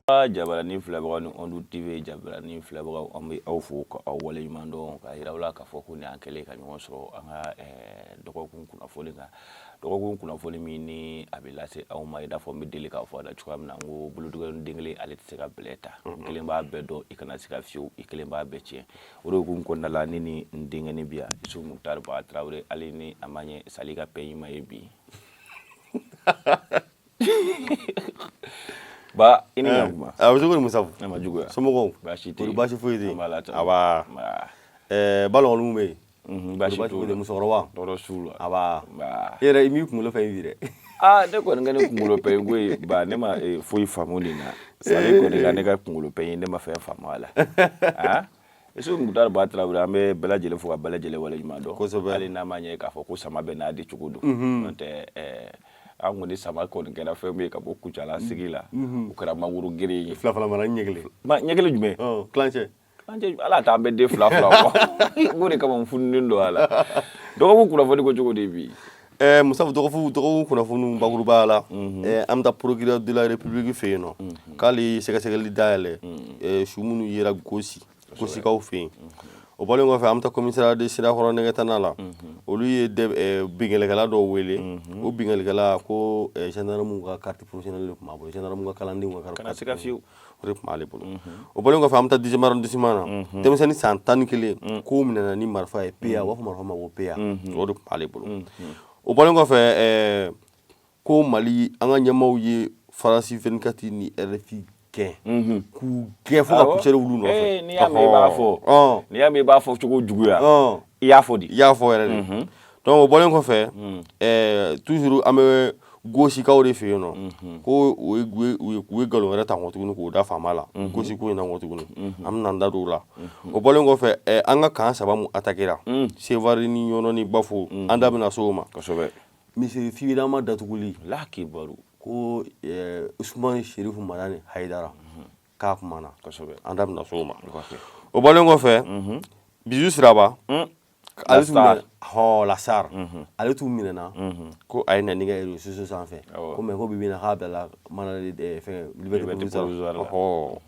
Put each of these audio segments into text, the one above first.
Jabarani filɛbagaw ni Onde TV jabarani filɛbagaw, an bɛ aw fo ka aw waleɲuman dɔn, k'a jira aw la k'a fɔ ko nin an kɛlen ka ɲɔgɔn sɔrɔ an ka dɔgɔkun kunnafoni kan. Dɔgɔkun kunnafoni min ni a bɛ lase aw ma, i n'a fɔ n bɛ deli k'a fɔ a la cogoya min na, n ko boloduguni den kelen, ale tɛ se ka bɛlɛ ta. N kelen b'a bɛɛ dɔn, i kana se ka fiyewu, i kelen b'a bɛɛ tiɲɛ. O de hukumu kɔnɔna la, ne ni n denkɛni bi yan, Isufu Mukutari Ba Tarawele, hali ni a ma ɲɛ Sali ka pɛɲi ma ye bi. Ba, i ni ɲankuma. A bɛ cogo di, Musafu? Ne ma juguya. Somɔgɔw? Baasi tɛ yen. Kori, baasi foyi tɛ yen? An b'a la tanu. Aba. Nba. Balɔgɔli mun bɛ yen? Baasi Baasi t'u foyi tɛ la. Musokɔrɔba? Tɔɔrɔ s'u la. Aba. Nba. E yɛrɛ, i m'i kunkolo fɛn bi dɛ. Aa, ne kɔni ka ne kunkolo pɛɲi ko ye ba, ne ma foyi faamu nin na. Sali kɔni ka ne ka kunkolo pɛɲi, ne ma fɛn faamu a la. Ah, Isufu Mukutari Ba Tarawele, an bɛ bɛɛ lajɛlen fo ka bɛɛ lajɛlen waleɲuman dɔn. Kosɛbɛ. Hali n'a ma ɲɛ k'a fɔ ko sama bɛɛ n'a di cogo don. N'o tɛ an kɔni sama kɔni kɛra fɛn min ye ka bɔ Kucala sigi la, o kɛra mangoro gere ye. Fila fila mara ɲɛ kelen. Ma ɲɛ kelen jumɛn? Ɔ, kilancɛ. Kilancɛ, ala t'an bɛɛ den fila fila bɔ. O de kama n fununen don a la. Dɔgɔkun kunnafoni ko cogo di bi? Musafu, dɔgɔkun kunnafoniw bakurubaya la, an bɛ taa procureur de la République fɛ yen nɔ, k'ale ye sɛgɛsɛgɛli dayɛlɛ su minnu yera Gosi, Gosikaw fɛ yen. O bɔlen kɔfɛ, an bɛ taa commissariat de Sirakɔrɔ Nɛgɛtana la. Olu ye binkannikɛla dɔw wele. O binkannikɛla ko gendarme ka carte professionnelle de tun b'a bolo, gendarme ka kalandenw ka carte. Kana se ka fiyewu. O de tun b'ale bolo. O bɔlen kɔfɛ, an bɛ taa 10e arrondissement na. Denmisɛnnin san 11 k'o minɛna ni marifa ye, PA, u b'a fɔ marifa ma ko PA, o de tun b'ale bolo. O bɔlen kɔfɛ, ko Mali, an ka ɲɛmaaw ye France 24 ni RFI gɛn, k'u gɛn fo ka poussière wuli u nɔfɛ. N'i y'a mɛn i b'a fɔ, n'i y'a mɛn i b'a fɔ cogo juguya, i y'a fɔ di. I y'a fɔ yɛrɛ de. Donc o bɔlen kɔfɛ, toujours an bɛ Gosikaw de fɛ yen nɔ, ko u ye nkalon wɛrɛ ta kɔ tuguni k'o da faama la Gosi ko in na kɔ tuguni. An bɛna an da don o la. O bɔlen kɔfɛ, an ka camp saba mun attaquera, Sevare ni Ɲɔnɔ ni Bafo, an da bɛna se o ma. Misiri fibirama datuguli la kibaru. Ko Usumani Sherifu Madani Hayidara k'a kumana, an da bɛna se o ma. O bɔlen kɔfɛ, Bijou Siraba, ale tun hɔ la star, ale tun minɛna ko a ye nɛni kɛ réseaux sociaux sanfɛ, ko mais ko bibi in na k'a bilala mana fɛn liberté provisoire la. O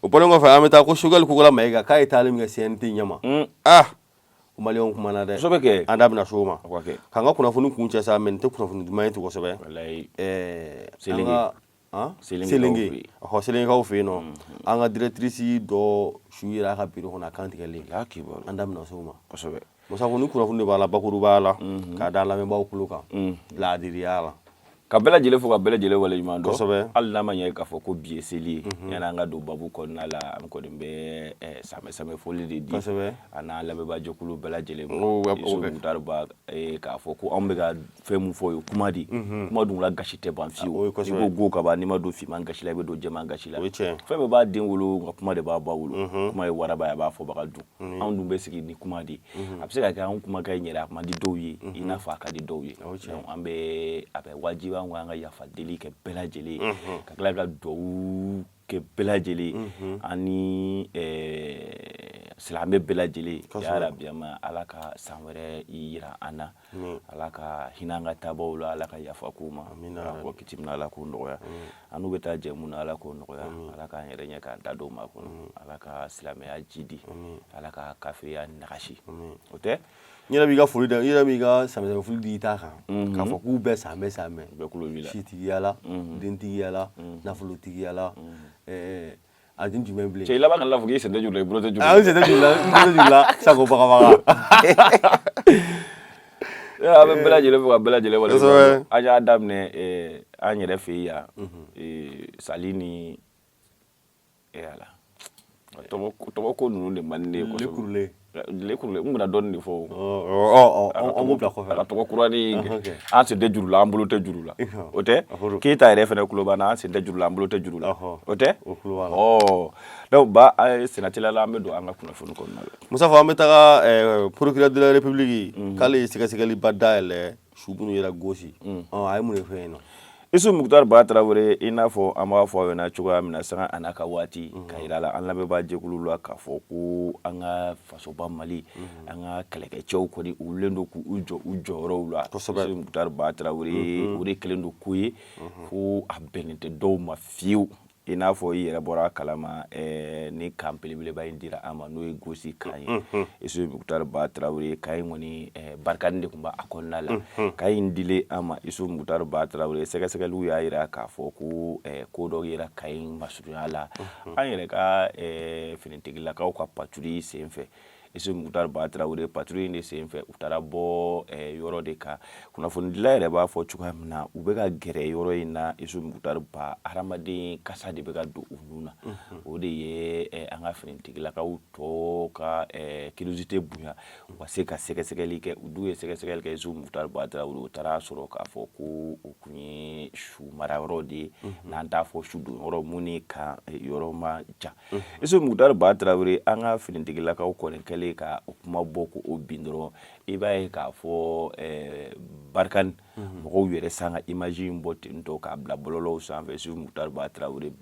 bɔlen kɔfɛ, an bɛ taa ko Choguel Kokalla Maïga k'a ye taali min kɛ CNT ɲɛma, ah, o maliyɛnw kumana dɛ. Kosɛbɛ kɛ. An da bɛna se o ma. K'an ka kunnafoni kun cɛ sa, mais nin tɛ kunnafoni duman ye ten kosɛbɛ. An ka Selenge, ɔhɔ, Selengekaw fɛ yen nɔ, an ka directrice dɔ su yera a ka bureau kɔnɔ, a kan tigɛlen. An da bɛna se o ma. Kosɛbɛ. Musa, ko ni kunnafoni de b'a la bakurubaya la k'a da lamɛnbaaw tulo kan laadiriya la. Ka bɛɛ lajɛlen fo ka bɛɛ lajɛlen waleɲuman dɔn. Kosɛbɛ. Hali n'a ma ɲɛ k'a fɔ ko bi ye seli ye, yanni an ka don babu kɔnɔna la, an kɔni bɛ sanbɛ sanbɛ foli de di an n'an lamɛnbaajɛkulu bɛɛ lajɛlen ma. Isufu Mukutari Ba, k'a fɔ ko anw bɛ ka fɛn mun fɔ, o ye kuma de ye. Kuma dun la gasi tɛ ban fiyewu. N'i ko go ka ban, n'i ma don finman gasi la, i bɛ don jɛman gasi la. Fɛn bɛɛ b'a den wolo, nka kuma de b'a ba wolo. Kuma ye waraba ye, a b'a fɔbaga dun. Anw dun bɛ sigi ni kuma de ye. A bɛ se ka kɛ anw kumakan in yɛrɛ, a man di dɔw ye i n'a fɔ a ka di dɔw ye. Donc an bɛ a bɛ wajibi an kan, an ka yafa deli kɛ bɛɛ lajɛlen ye, ka tila ka duwawu kɛ bɛɛ lajɛlen ye ani silamɛ bɛɛ lajɛlen. Ya rabi, ma Ala ka san wɛrɛ yira an na, Ala ka hinɛ an ka taabaw la, Ala ka yafa k'u ma, Ala k'o kiti minɛ, Ala k'o nɔgɔya an n'u bɛ taa jɛ mun na, Ala k'o nɔgɔya, Ala k'an yɛrɛ ɲɛ k'an da don ma kɔnɔ, Ala ka silamɛya jidi, Ala ka kafiriya nagasi. O tɛ. N yɛrɛ b'i ka foli da, i yɛrɛ b'i ka sanbɛ foli di i ta kan, k'a fɔ k'u bɛɛ sanbɛ sanbɛ. Bɛɛ kulo b'i la. Sitigiya la, dentigiya la, nafolotigiya la, a den jumɛn bilen? Cɛ, i laban kana fɔ k'i sen tɛ juru la, i bolo tɛ juru la. N sen tɛ juru la, n bolo tɛ juru la, Sako bagabaga. An bɛ bɛɛ lajɛlen fo ka bɛɛ lajɛlen wale. An y'a daminɛ an yɛrɛ fɛ yen yan, Sali ni ala tɔgɔ ko ninnu de man di ne ye kosɛbɛ. Lekurule, n bɛna dɔɔnin de fɔ. An b'o bila kɔfɛ. A ka tɔgɔ kuranin, an sen tɛ juru la, an bolo tɛ juru la. O tɛ Keyita yɛrɛ fana kulo b'an na, an sen tɛ juru la, an bolo tɛ juru la. O tɛ. Ɔ, donc ba senateliya la, an bɛ don an ka kunnafoni kɔnɔna la. Musafa, an bɛ taga procureur de la République, k'ale ye sɛgɛsɛgɛliba dayɛlɛ su minnu yera Gosi. A ye mun de fɛ yen nɔ? Isu Mukutari Ba Tarawele, i n'a fɔ an b'a fɔ aw ɲɛna cogoya min na sanga a n'a ka waati, ka yira la an lamɛnbaa jɛkulu la k'a fɔ ko an ka fasoba Mali, an ka kɛlɛkɛcɛw kɔni, u wulilen don k'u jɔ u jɔyɔrɔw la. Isu Mukutari Ba Tarawele, o de kɛlen don ko ye ko a bɛnnen tɛ dɔw ma fiyewu. I n'a fɔ i yɛrɛ bɔra a kalama, ni camp belebeleba in dira an ma, n'o ye Gosi camp ye, Isufu Mukutari Ba Tarawele, camp in kɔni, Barkhane de tun b'a kɔnɔna la. Camp in dilen an ma, Isufu Mukutari Ba Tarawele, sɛgɛsɛgɛliw y'a jira k'a fɔ ko ko dɔ yera camp in masurunya la, an yɛrɛ ka finitigilakaw ka patrouille senfɛ. Isufu Mukutari Ba Tarawele, patrouille in de senfɛ, u taara bɔ yɔrɔ de kan. Kunnafonidila yɛrɛ b'a fɔ cogoya min na, u bɛ ka gɛrɛ yɔrɔ in na, Isufu Mukutari Ba, hadamaden kasa de bɛ ka don u nun na. O de ye an ka finitigilakaw tɔ ka curiosité bonya, u ka se ka sɛgɛsɛgɛli kɛ. U dun ye sɛgɛsɛgɛli kɛ, Isufu Mukutari Ba Tarawele, u taara sɔrɔ k'a fɔ ko o tun ye su marayɔrɔ de ye, n'an t'a fɔ su don yɔrɔ mun ni camp yɔrɔ man jan. Isufu Mukutari Ba Tarawele, an ka finitigilakaw kɔni kɛlen ka o kuma bɔ ko o bin dɔrɔn, i b'a ye k'a fɔ Barkhane mɔgɔw yɛrɛ san ka image in bɔ ten tɔ k'a bila bɔlɔlɔw sanfɛ. Isufu Mukutari Ba Tarawele,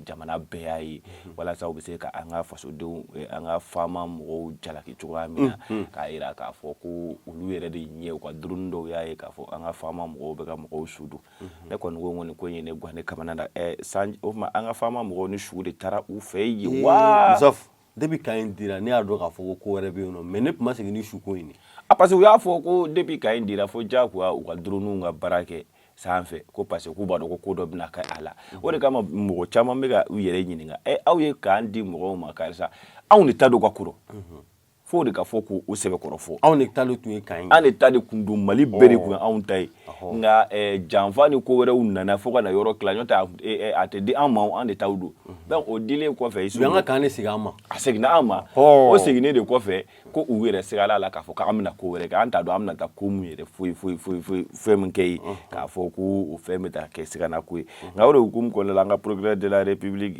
jamana bɛɛ y'a ye, walasa u bɛ se ka an ka fasodenw, an ka faama mɔgɔw jalaki cogoya min na, k'a jira k'a fɔ ko olu yɛrɛ de ɲɛ, u ka drone dɔw y'a ye k'a fɔ an ka faama mɔgɔw bɛ ka mɔgɔw su don. Ne kɔni ko nin ko in ye ne gan ne kamana na. San o tuma, an ka faama mɔgɔw ni su de taara u fɛ yen wa? Musaf, depuis camp in dira, ne y'a dɔn k'a fɔ ko ko wɛrɛ bɛ yen nɔ, mais ne tun ma segin ni suko in ye. A parce que u y'a fɔ ko depuis camp in dira, fo diyagoya u ka drone ka baara kɛ sanfɛ, ko parce que k'u b'a dɔn ko ko dɔ bɛna kɛ a la. O de kama mɔgɔ caman bɛ ka u yɛrɛ ɲininka: ɛ, aw ye camp di mɔgɔw ma, karisa, anw de ta don ka kɔrɔ, fo de ka fɔ k'o sɛbɛkɔrɔ fɔ. Anw de ta de tun ye camp ye. An de ta de kun don, Mali bɛɛ de kun ye anw ta ye. Nka janfa ni ko wɛrɛw nana fo ka na yɔrɔ tila, n'o tɛ a tɛ di an ma, an de taw don. Donc o dilen kɔfɛ, u y'an ka camp de segin an ma. A seginna an ma. O seginnen de kɔfɛ, ko u yɛrɛ sigala la k'a fɔ k'an bɛna ko wɛrɛ kɛ. An t'a dɔn an bɛna taa ko mun yɛrɛ foyi foyi foyi foyi fɛn min kɛ yen, k'a fɔ ko o fɛn bɛ taa kɛ sigana ko ye. Nka o de hukumu kɔnɔna la, an ka procureur de la République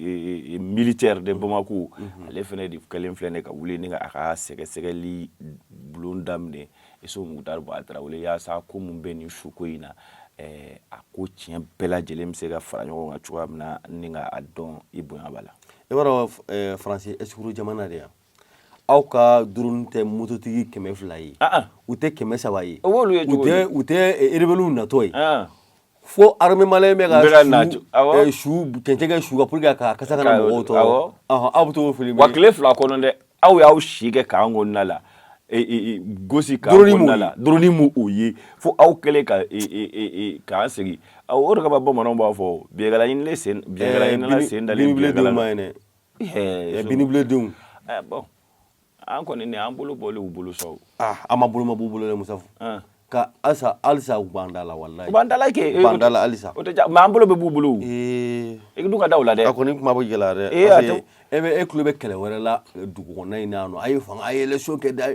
militaire de Bamako, ale fɛnɛ de kɛlen filɛ nin ka wuli ni ka a ka sɛgɛsɛgɛli bulon daminɛ, Isufu Mukutari Ba Tarawele, yaasa ko mun bɛ nin suko in na, a ko tiɲɛ bɛɛ lajɛlen bɛ se ka fara ɲɔgɔn kan cogoya min na, ni ka a dɔn i bonya b'a la. I b'a dɔn, Faransi escroc jamana de yan. Aw ka drone tɛ mototigi 200 ye, u tɛ 300 ye, o b'olu ye cogo di? U tɛ rebelles natɔ ye, fo armée malienne bɛ ka su cɛncɛn kɛ su kan pour que ka kasa kana mɔgɔw tɔɔrɔ. Aw bɛ t'o fili. Wa tile 2 kɔnɔ dɛ, aw y'aw si kɛ camp kɔnɔna la, Gosi camp kɔnɔna la, drone m'o o ye, fo aw kɛlen ka k'an segi. O de kama bamananw b'a fɔ: biɲɛkala ɲininen sen, biɲɛkala ɲinina sen dalen. Binibilendenw ma ɲi dɛ, binibilendenw. Bon, an kɔni ni an bolo bɔlen u bolo sa o. Ah, an ma bolo ma b'u bolo dɛ, Musafu. Ka halisa halisa u b'an da la, walayi. U b'an da la kɛ. U b'an da la halisa. O tɛ ja, mais an bolo bɛ b'u bolo o. I dun ka da o la dɛ. A kɔni kuma bɛ gɛlɛya dɛ, parce que e bɛ e tulo bɛ kɛlɛ wɛrɛ la dugu kɔnɔna in na yan nɔ. A ye fanga, a ye élection kɛ da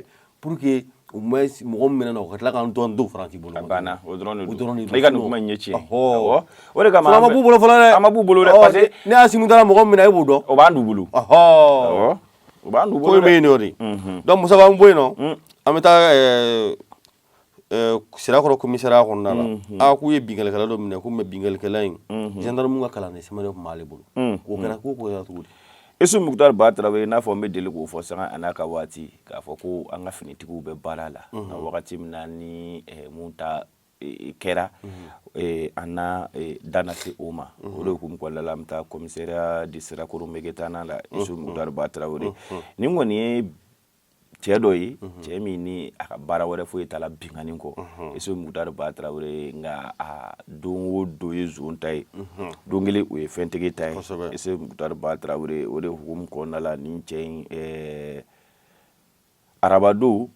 pour que au moins mɔgɔ min bɛna na, o ka tila k'an dɔn don Faransi bolo. A banna, o dɔrɔn de don. O dɔrɔn de don. I ka nin kuma in ye tiɲɛ ye. O de kama an ma b'u bolo fɔlɔ dɛ. An ma b'u bolo dɛ, parce que ne Asimi taara mɔgɔ min minɛ, e b'o dɔn. O b'an d'u bolo. Awɔ, o b'an d'u bolo. Ko in bɛ yen nɔ de. Donc Musa, an bɛ bɔ yen nɔ, an bɛ taa Sirakɔrɔ commissariat kɔnɔna la. A k'u ye binkalikɛla dɔ minɛ ko, mais binkalikɛla in, gendarme ka kalanden sɛbɛn de tun b'ale bolo. O kɛra ko kɛra cogo di? Isu Mukutari Ba Tarawele, i n'a fɔ n bɛ deli k'o fɔ sanga a n'a ka waati, k'a fɔ ko an ka finitigiw bɛ baara la. Nka wagati min na ni mun ta kɛra, an na da na se o ma. O de hukumu kɔnɔna la, an bɛ taa commissariat de Sirakɔrɔ Megetana la. Isu Mukutari Ba Tarawele, nin kɔni ye cɛ dɔ ye, cɛ min ni a ka baara wɛrɛ foyi t'a la binkanni kɔ, Isu Mukutari Ba Tarawele. Nka a don o don ye zon ta ye, don kelen o ye fɛntigi ta ye, Isu Mukutari Ba Tarawele. O de hukumu kɔnɔna la, nin cɛ in, arabadon,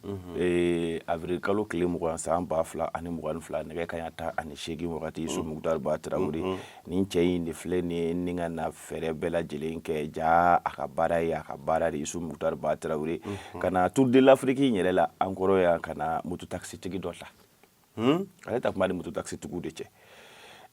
avril kalo tile 20 san 2022, nɛgɛ kanɲɛ 18 wagati, Isu Mukutari Ba Tarawele, nin cɛ in de filɛ nin ye ni ka na fɛɛrɛ bɛɛ lajɛlen kɛ ja a ka baara ye, a ka baara de, Isu Mukutari Ba Tarawele, ka na Tour de l'Afrique in yɛrɛ la an kɔrɔ yan, ka na moto taxitigi dɔ ta. Ale ta kuma ni moto taxitigiw de cɛ.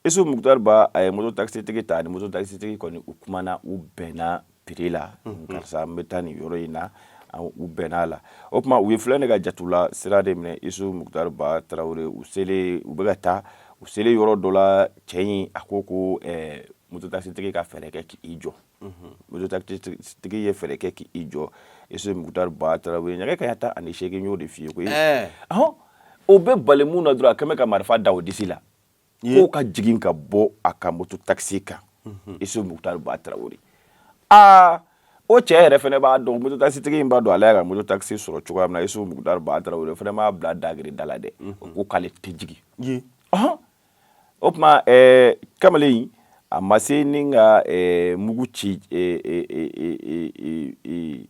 Isu Mukutari Ba, a ye moto taxitigi ta, ni moto taxitigi kɔni u kumana, u bɛnna prix la: karisa, n bɛ taa nin yɔrɔ in na. U bɛnna la. O tuma u ye filɛ ne ka jatula sira de minɛ, Isu Mukutari Ba Tarawele. U selen, u bɛ ka taa, u selen yɔrɔ dɔ la, cɛ in a ko ko moto taxitigi ka fɛɛrɛ kɛ k'i jɔ. Moto taxitigi ye fɛɛrɛ kɛ k'i jɔ. Isu Mukutari Ba Tarawele, nɛgɛ kanɲɛ 18, n y'o de f'i ye koyi. O bɛ bali mun na dɔrɔn, a kɛmɛ ka marifa da o disi la k'o ka jigin ka bɔ a ka moto taxi kan. Isu Mukutari Ba Tarawele. Aa, o cɛ yɛrɛ fɛnɛ b'a dɔn, moto taxi tigi in b'a dɔn ale y'a ka moto taxi sɔrɔ cogoya min na. Isu Mukutari Ba Tarawele fɛnɛ m'a bila dagiri da la dɛ, o ko k'ale tɛ jigin. Ɔhɔn, o tuma kamalen in, a ma se ni ka mugu ci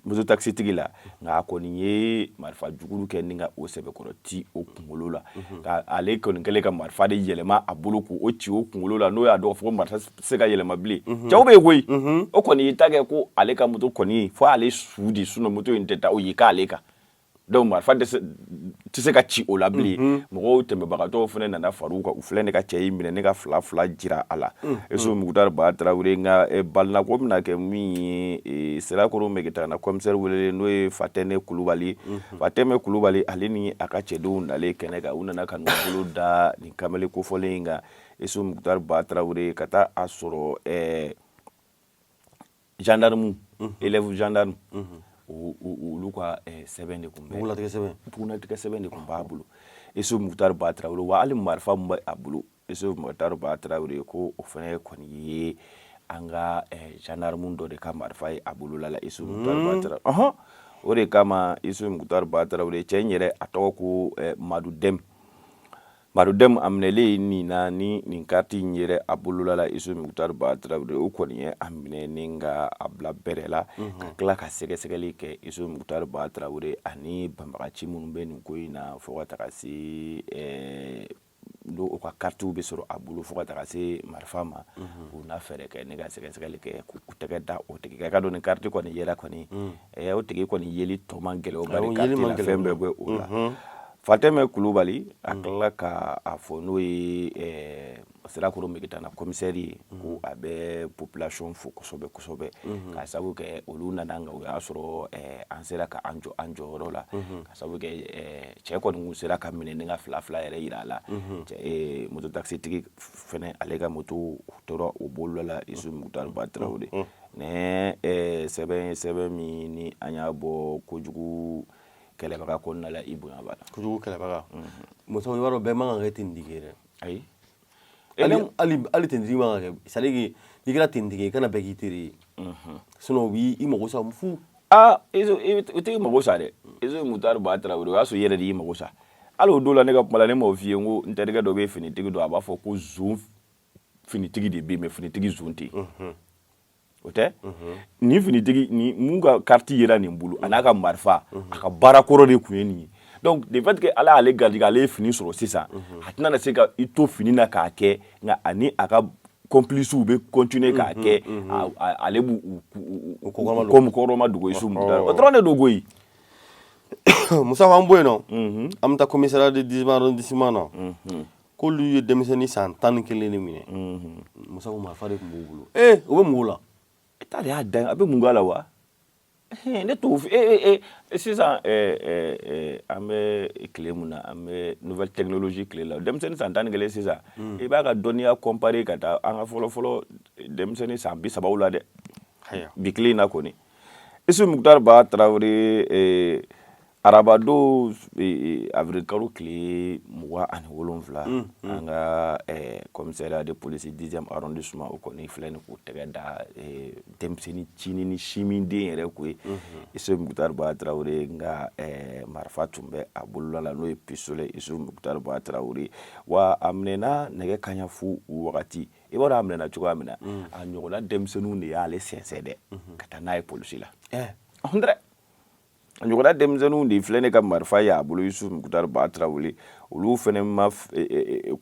moto taxi tigi la, nka a kɔni ye marifa juguru kɛ ni ka o sɛbɛkɔrɔ ci o kunkolo la. Ka ale kɔni kɛlen ka marifa de yɛlɛma a bolo k'o ci o kunkolo la, n'o y'a dɔn k'a fɔ ko marifa tɛ se ka yɛlɛma bilen. Cɛw bɛ yen koyi, o kɔni y'i ta kɛ ko ale ka moto kɔni fo ale su de, sinon moto in tɛ taa, o y'i k'ale kan. Donc marifa tɛ se ka ci o la bilen. Mɔgɔw tɛmɛbagatɔw fana nana far'u kan, u filɛ ne ka cɛ in minɛ ne ka fila fila jira a la, Isu Mukutari Ba Tarawele. Nka balinako bɛna kɛ min ye, Sirakoro Megetana commissaire welelen, n'o ye Fatɛnɛ Kulubali. Fatɛnɛ Kulubali, ale ni a ka cɛdenw nalen kɛnɛ kan, u nana ka n'u bolo da nin kamalen kofɔlen in kan, Isu Mukutari Ba Tarawele, ka taa a sɔrɔ gendarme, élève gendarme, olu ka sɛbɛn de tun bɛ, Bugulatigɛ sɛbɛn. Bugulatigɛ sɛbɛn de tun b'a bolo, Isu Mukutari Ba Tarawele. Wa hali marifa min bɛ a bolo, Isu Mukutari Ba Tarawele, ko o fana kɔni ye an ka gendarme dɔ de ka marifa ye a bolola la, Isu Mukutari Ba Tarawele. Ɔhɔn, o de kama, Isu Mukutari Ba Tarawele, cɛ in yɛrɛ, a tɔgɔ ko Madu Dɛm. Madu Dɛm, a minɛlen nin na ni nin carte in yɛrɛ a bolola la, Isu Mukutari Ba Tarawele, o kɔni ye a minɛ ni ka a bila bɛrɛ la, ka tila ka sɛgɛsɛgɛli kɛ, Isu Mukutari Ba Tarawele, ani banbagaci minnu bɛ nin ko in na, fo ka taga se n'o o ka karitiw bɛ sɔrɔ a bolo, fo ka taga se marifa ma. U na fɛɛrɛ kɛ ne ka sɛgɛsɛgɛli kɛ k'u tɛgɛ da o tigi kan. I ka dɔn nin kariti kɔni yera kɔni, o tigi kɔni yeli tɔ man gɛlɛn o bari kariti la fɛn bɛɛ bɛ o la. Fatɛmɛ Kulubali, a tilala ka a fɔ, n'o ye Sirakoro Megetana commissaire ye, ko a bɛ population fo kosɛbɛ kosɛbɛ, k'a sababu kɛ olu nana, nka o y'a sɔrɔ an sera ka an jɔ an jɔyɔrɔ la, ka sababu kɛ cɛ kɔni kun sera ka minɛ ni ka fila fila yɛrɛ yira a la. Moto taxi tigi fɛnɛ, ale ka moto tora o bolola la, Isu Mukutari Ba Tarawele. Nin sɛbɛn ye sɛbɛn min ni an y'a bɔ kojugu kɛlɛbaga kɔnɔna la, i bonya b'a la. Kojugu kɛlɛbaga, muso, i b'a dɔn bɛɛ man kan ka kɛ tenitigi ye dɛ. Ayi. Hali tenitigi man kan ka kɛ, c'est à dire que n'i kɛra tenitigi ye, i kana bɛɛ k'i teri ye, sinon u b'i mago sa fu. Aa, o t'i mago sa dɛ, Isu Mukutari Ba Tarawele. O y'a sɔrɔ i yɛrɛ de y'i mago sa. Hali o don la, ne ka kuma la, ne m'o f'i ye n ko n terikɛ dɔ bɛ finitigi dɔn, a b'a fɔ ko zon finitigi de bɛ yen, mais finitigi zon tɛ yen. O tɛ nin finitigi ni mun ka carte yera nin bolo, a n'a ka marifa, a ka baara kɔrɔ de tun ye nin ye. Donc de fait que Ala y'ale garijɛgɛ, ale ye fini sɔrɔ sisan, a tɛna na se ka i to fini na k'a kɛ, nka ani a ka complices bɛ continuer k'a kɛ, ale b'u kɔrɔma dogo. Isu Mukutari, o dɔrɔn de don koyi. Musa, an bɔ yen nɔ, an bɛ taa commissariat de 10e arrondissement na, k'olu ye denmisɛnnin san 11 de minɛ. Musa, ko marifa de tun b'u bolo. Ee, o bɛ mun la? E ta de y'a dan, a bɛ mun k'a la wa? Ne t'o e e sisan, an bɛ tile mun na, an bɛ nouvelle technologie tile la. Denmisɛnnin san 11 sisan, i b'a ka dɔnniya comparer ka taa an ka fɔlɔ fɔlɔ denmisɛnnin san 30 la dɛ. Bi tile in na kɔni, Isu Mukutari Ba Tarawele, arabadon avril kalo tile 27, an ka commissariat de police 10e arrondissement, o kɔni filɛ nin k'u tɛgɛ da denmisɛnnin cinin ni siminden yɛrɛ ko ye, Isu Mukutari Ba Tarawele. Nka marifa tun bɛ a bolola la, n'o ye pistolet, Isu Mukutari Ba Tarawele. Wa a minɛna nɛgɛ kaɲa fu wagati. I b'a dɔn a minɛna cogoya min na, a ɲɔgɔnna denmisɛnninw de y'ale sɛnsɛn dɛ ka taa n'a ye polisi la. Ɔhɔn dɛ, a ɲɔgɔnna denmisɛnninw de filɛ ne ka marifa ye a bolo, Yusu Mukutari Ba Tarawele. Olu fɛnɛ ma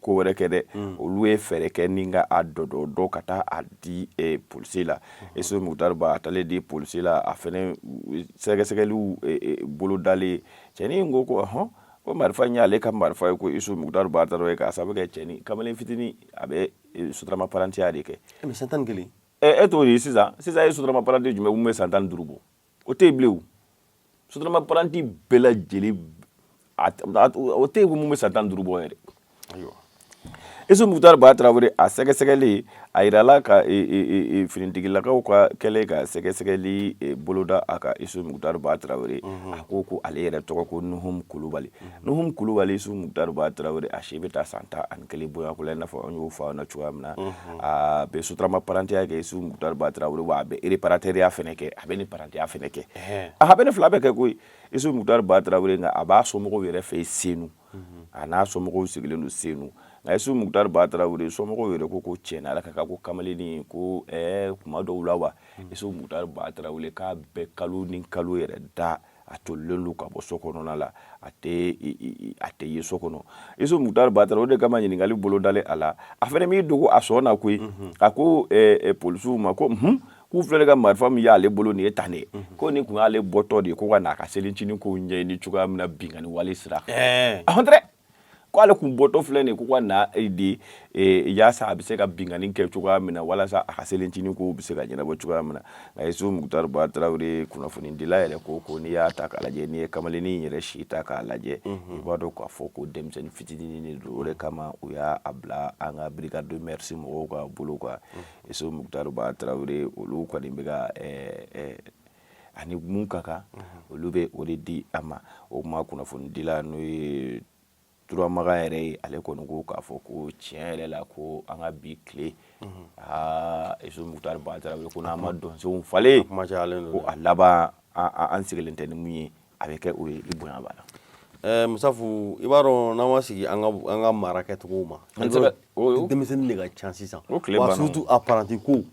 ko wɛrɛ kɛ dɛ, olu ye fɛɛrɛ kɛ ni ka a dɔdɔ ka taa a di polisi la. Yusu Mukutari Ba, a taalen di polisi la, a fɛnɛ sɛgɛsɛgɛliw bolodalen, cɛnin ko ko ɔhɔn, ko marifa in y'ale ka marifa ye ko Yusu Mukutari Ba Tarawele, k'a sababu kɛ cɛnin kamalen fitinin, a bɛ sotarama parantiya de kɛ. Mais san 11? E t'o ye sisan. Sisan e ye sotarama paranti jumɛn mun bɛ san 15 bɔ? O tɛ yen bilen. O sotarama paranti bɛɛ lajɛlen, o tɛ yen ko mun bɛ san 15 bɔ yɛrɛ. Ayiwa. Isu Mukutari Ba Tarawele a sɛgɛsɛgɛli a yirala ka finitigilakaw ka kɛlen ka sɛgɛsɛgɛli boloda a kan. Isu Mukutari Ba Tarawele a ko ale yɛrɛ tɔgɔ ko Nuhum Kulubali. Nuhum Kulubali, Isu Mukutari Ba Tarawele, a si bɛ taa san 11 bonya ko la, i n'a fɔ an y'o fɔ aw ɲɛna cogoya min na. A bɛ sotarama parantiya kɛ, Isu Mukutari Ba Tarawele, wa a bɛ réparateurya fɛnɛ kɛ, a bɛ ni parantiya fɛnɛ kɛ, a bɛ ni fila bɛɛ kɛ koyi, Isu Mukutari Ba Tarawele. Nka a b'a somɔgɔw yɛrɛ fɛ yen Senu, a n'a somɔgɔw sigilen don Senu. Nka Isu Mukutari Ba Tarawele somɔgɔw yɛrɛ ko tiɲɛ na Ala ka ko kamalennin ko kuma dɔw la wa, Isu Mukutari Ba Tarawele k'a bɛɛ kalo ni kalo yɛrɛ da a tolilen don ka bɔ so kɔnɔna la, a tɛ ye so kɔnɔ. Isu Mukutari Ba Tarawele, o de kama ɲininkali bolodalen a la, a fana m'i dogo a sɔn na koyi. A ko polisiw ma ko k'u filɛ ka marifa min y'ale bolo nin ye tan de, ko nin tun y'ale bɔtɔ de ye ko ka n'a ka selincinin kow ɲɛɲini cogoya min na binkanni wale sira kan. A hɔn tɛ ko ale kun bɔtɔ filɛ nin ye ko ka na de yaasa a bɛ se ka binkanni kɛ cogoya min na, walasa a ka selincinin kow bɛ se ka ɲɛnabɔ cogoya min na. Nka Isu Mukutari Ba Tarawele kunnafonidila yɛrɛ ko n'i y'a ta k'a lajɛ, n'i ye kamalennin yɛrɛ si ta k'a lajɛ, i b'a dɔn k'a fɔ ko denmisɛnnin fitinin de don. O de kama u y'a bila an ka brigade de mœurs mɔgɔw ka bolo kan. Isu Mukutari Ba Tarawele, olu kɔni bɛ ka ani mun ka kan, olu bɛ o de di a ma. O kuma kunnafonidila n'o ye Turamaga yɛrɛ ye, ale kɔni ko k'a fɔ ko tiɲɛ yɛrɛ la, ko an ka bi tile, aa, Isu Mukutari Ba Tarawele, ko n'an ma dɔnsenw falen, ko a laban an sigilen tɛ ni mun ye, a bɛ kɛ o ye. I bonya b'a la. Musafu, i b'a dɔn n'an ma sigi an ka mara kɛcogo ma, denmisɛnnin de ka ca sisan, wa surtout apprenti ko,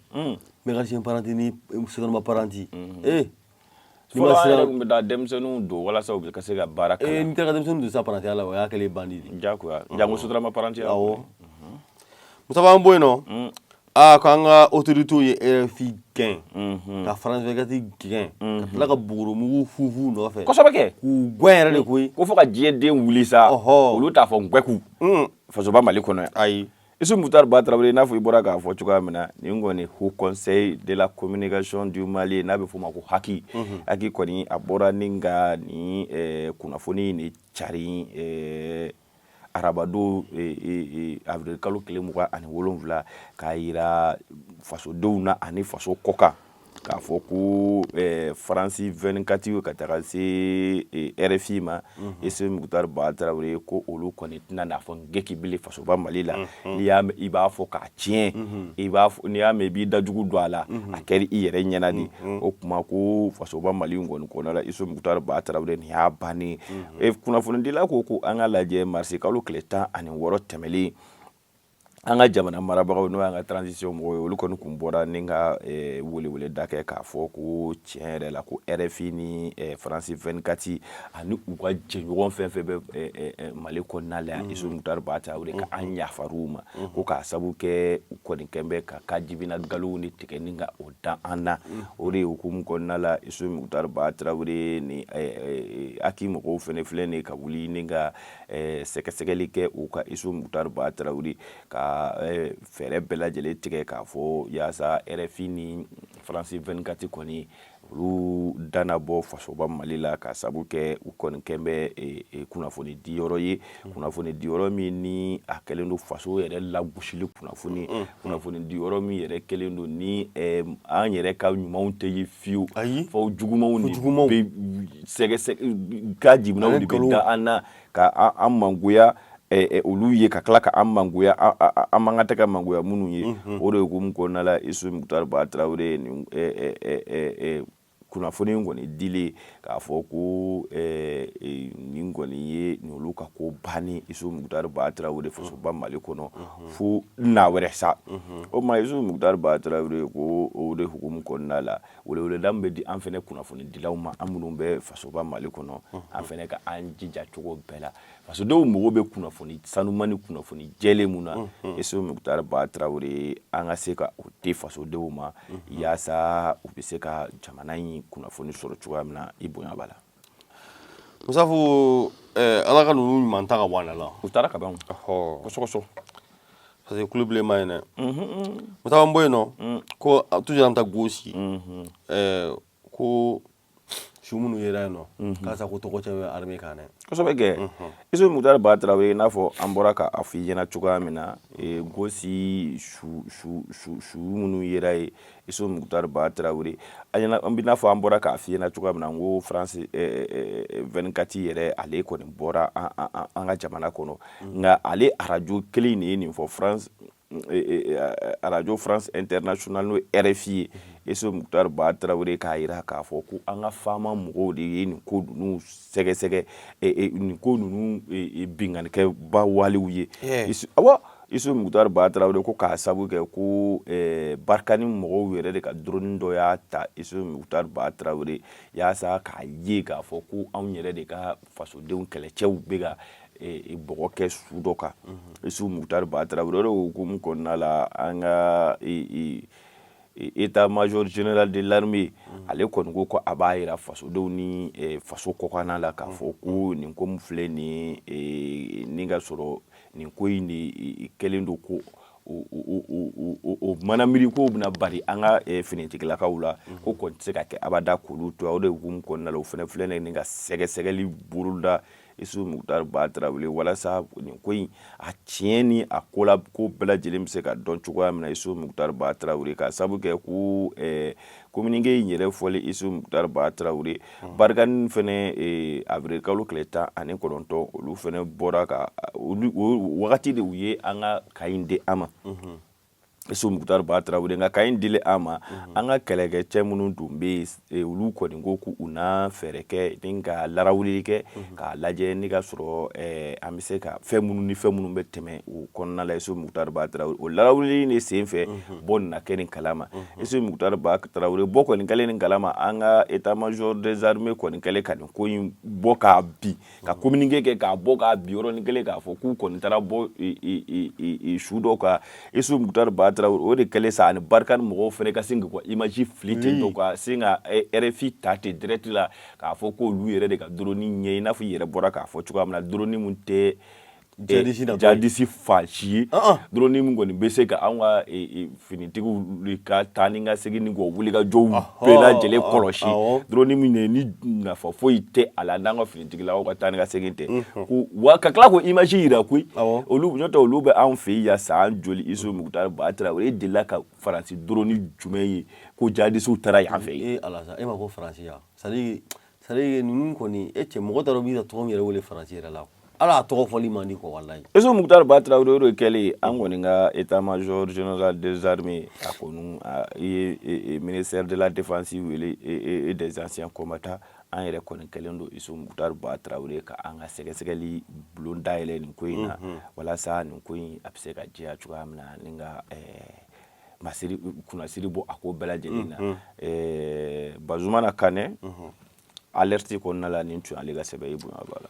mécanicien apprenti ni sotarama apprenti. Fɔlɔ an yɛrɛ tun bɛ taa denmisɛnninw don walasa u bɛ ka se ka baara kalan. N'i taara denmisɛnnin don sisan apprenti la, o y'a kɛlen bandi de. Diyagoya, jango sotarama apprenti. Awɔ. Musafa, an bɔ yen nɔ. Aa, k'an ka autorités ye RFI gɛn, ka France 24 gɛn, ka tila ka bugurumugu fufu nɔfɛ. Kosɛbɛ kɛ. K'u gɛn yɛrɛ de koyi. Ko fo ka diɲɛ den wuli sa, olu t'a fɔ ngwɛku fasoba Mali kɔnɔ yan. Ayi. Isu Mukutari Ba Tarawele, i n'a fɔ i bɔra k'a fɔ cogoya min na, nin kɔni Haut Conseil de la communication du Mali, n'a bɛ f'o ma ko HAC, HAC kɔni a bɔra ni ka nin kunnafoni de cari arabadon avril kalo tile 27, k'a yira fasodenw na ani faso kɔkan k'a fɔ ko France 24 ka taga se RFI ma, Isu Mukutari Ba Tarawele, ko olu kɔni tɛna n'a fɔ ngeki bilen fasoba Mali la. N'i y'a mɛn i b'a fɔ k'a tiɲɛ, i b'a fɔ n'i y'a mɛn i b'i dajugu don a la, a kɛra i yɛrɛ ɲɛna de. O kuma ko fasoba Mali kɔni kɔnɔna la, Isu Mukutari Ba Tarawele, nin y'a bannen ye. Kunnafonidila ko an ka lajɛ marisi kalo tile 16 tɛmɛlen, an ka jamana marabagaw, n'o y'an ka transition mɔgɔw ye, olu kɔni kun bɔra ni ka weleweleda kɛ k'a fɔ ko tiɲɛ yɛrɛ la, ko RFI ni France 24 ani u ka jɛɲɔgɔn fɛn fɛn bɛ Mali kɔnɔna la yan, Isu Mukutari Ba Tarawele, ka an yafar'u ma, ko k'a sabu kɛ u kɔni kɛn bɛ ka kajibina galow ni tigɛ ni ka o da an na. O de hukumu kɔnɔna la, Isu Mukutari Ba Tarawele ni HAC mɔgɔw fɛnɛ filɛ nin ka wuli ni ka sɛgɛsɛgɛli kɛ u ka Isu Mukutari Ba Tarawele, ka fɛɛrɛ bɛɛ lajɛlen tigɛ k'a fɔ yaasa RFI ni France 24 kɔni olu dana bɔ fasoba Mali la, ka sabu kɛ u kɔni kɛn bɛ kunnafoni di yɔrɔ ye, kunnafoni di yɔrɔ min ni a kɛlen don faso yɛrɛ lagosili kunnafoni, kunnafoni di yɔrɔ min yɛrɛ kɛlen don ni an yɛrɛ ka ɲumanw tɛ ye fiyewu, fo jugumanw de bɛ sɛgɛsɛgɛ ka jiginnaw de bɛ da an na ka an mangoya olu ye, ka tila ka an mangoya an man kan tɛ ka mangoya minnu ye. O de hukumu kɔnɔna la, Isu Mukutari Ba Tarawele, nin kunnafoni in kɔni dilen k'a fɔ ko nin kɔni ye nin olu ka ko bannen, Isu Mukutari Ba Tarawele, fasoba Mali kɔnɔ fo na wɛrɛ sa. O ma Isu Mukutari Ba Tarawele ko o de hukumu kɔnɔna la, weleweleda min bɛ di an fɛnɛ kunnafonidilaw ma, an minnu bɛ fasoba Mali kɔnɔ, an fɛnɛ ka an jija cogo bɛɛ la, fasodenw mago bɛ kunnafoni sanuma ni kunnafoni jɛlen mun na, Isu Mukutari Ba Tarawele, an ka se ka o di fasodenw ma yaasa u bɛ se ka jamana in kunnafoni sɔrɔ cogoya min na. I bonya b'a la. Musafu, Ala ka ninnu ɲuman ta ka bɔ an la. U taara ka ban kosɔkɔsɔ. Parce que kulu bilenman ye dɛ. Musafu, an bɔ yen nɔ, ko toujours an bɛ taa gosi, ko Su minnu yera yen nɔ, k'a ko tɔgɔ cɛ bɛ armée kan dɛ. Kosɛbɛ kɛ, Isu Mukutari Ba Tarawele, i n'a fɔ an bɔra ka a fɔ i ɲɛna cogoya min na, Gosi su su su su minnu yera yen, Isu Mukutari Ba Tarawele, an ɲɛna, an bɛ n'a fɔ an bɔra k'a f'i ɲɛna cogoya min na, n ko France 24 yɛrɛ, ale kɔni bɔra an ka jamana kɔnɔ, nka ale arajo kelen de ye nin fɔ, France arajo France International, n'o ye RFI ye. Isu Mukutari Ba Tarawele k'a jira k'a fɔ ko an ka faama mɔgɔw de ye nin ko ninnu sɛgɛsɛgɛ, nin ko ninnu binkannikɛba walew ye. Awa, Isu Mukutari Ba Tarawele ko k'a sabu kɛ ko Barkhane mɔgɔw yɛrɛ de ka drone dɔ y'a ta, Isu Mukutari Ba Tarawele, yaasa k'a ye k'a fɔ ko anw yɛrɛ de ka fasodenw kɛlɛcɛw bɛ ka bɔgɔ kɛ su dɔ kan. Isu Mukutari Ba Tarawele, o de hukumu kɔnɔna la, an ka état major général de l'armée, ale kɔni ko ko a b'a yira fasodenw ni faso kɔkanna la k'a fɔ ko nin ko min filɛ nin ye, ni ka sɔrɔ nin ko in de kɛlen don ko o manamiri kow bɛna bari an ka finitigilakaw la, ko kɔni tɛ se ka kɛ abada k'olu to. O de hukumu kɔnɔna la, o fana filɛ nin ka sɛgɛsɛgɛli boloda, Isu Mukutari Ba Tarawele, walasa nin ko in a tiɲɛ ni a ko la ko bɛɛ lajɛlen bɛ se ka dɔn cogoya min na, Isu Mukutari Ba Tarawele, ka sabu kɛ ko communiqué in yɛrɛ fɔli, Isu Mukutari Ba Tarawele, Barkhane fɛnɛ, avril kalo tile 19, olu fɛnɛ bɔra ka olu wagati de u ye an ka camp in di an ma, Isu Mukutari Ba Tarawele. Nka camp in dilen an ma, an ka kɛlɛkɛcɛ minnu tun bɛ yen, olu kɔni ko k'u na fɛɛrɛ kɛ ni ka larawuli kɛ k'a lajɛ ni ka sɔrɔ an bɛ se ka fɛn minnu ni fɛn minnu bɛ tɛmɛ o kɔnɔna la, Isu Mukutari Ba Tarawele. O larawuli de sen fɛ, bɔ nana kɛ nin kalama, Isu Mukutari Ba Tarawele. Bɔ kɔni kɛlen nin kalama, an ka état major des armées kɔni kɛlen ka nin ko in bɔ k'a bin, ka communiqué kɛ k'a bɔ k'a bin yɔrɔnin kelen, k'a fɔ k'u kɔni taara bɔ su dɔ kan, Isu Mukutari Ba Tarawele. O de kɛlen sa, ani Barkhane mɔgɔw fana ka sin k'u ka image fili ten tɔ, ka sin ka RFI ta ten direct la, k'a fɔ k'olu yɛrɛ de ka drone ɲɛ, i n'a fɔ i yɛrɛ bɔra k'a fɔ cogoya min na, drone mun tɛ jihadiste fan si ye, drone min kɔni bɛ se ka anw ka finitigiw ka taa ni ka segin ni k'o wulikajɔw bɛɛ lajɛlen kɔlɔsi, drone min ye ni nafa foyi tɛ a la n'an ka finitigilakaw ka taa ni ka segin tɛ, ko wa ka tila k'o image yira koyi. Olu n'o tɛ, olu bɛ anw fɛ yan san joli, Isu Mukutari Ba Tarawele, e delila ka Faransi drone jumɛn ye ko jihadistew taara yan fɛ yen? E Ala sa, e ma ko Faransi yan, c'est à dire ninnu kɔni, e cɛ, mɔgɔ t'a dɔn b'i ka tɔgɔ min yɛrɛ wele Faransi yɛrɛ la, ala a tɔgɔ fɔli man di kɔ, walayi. Isu Mukutari Ba Tarawele, o de kɛlen, an kɔni ka état major général des armées, a kɔni i ye ministère de la Défense wele et des Anciens Combattants, an yɛrɛ kɔni kɛlen don, Isu Mukutari Ba Tarawele, ka an ka sɛgɛsɛgɛli bulon dayɛlɛ nin ko in na, walasa nin ko in a bɛ se ka jɛya cogoya min na, ni ka masiri kunnasiri bɔ a ko bɛɛ lajɛlen na. Bazumana Kanɛ, Alerte kɔnɔna la, nin tun y'ale ka sɛbɛn ye, bonya b'a la.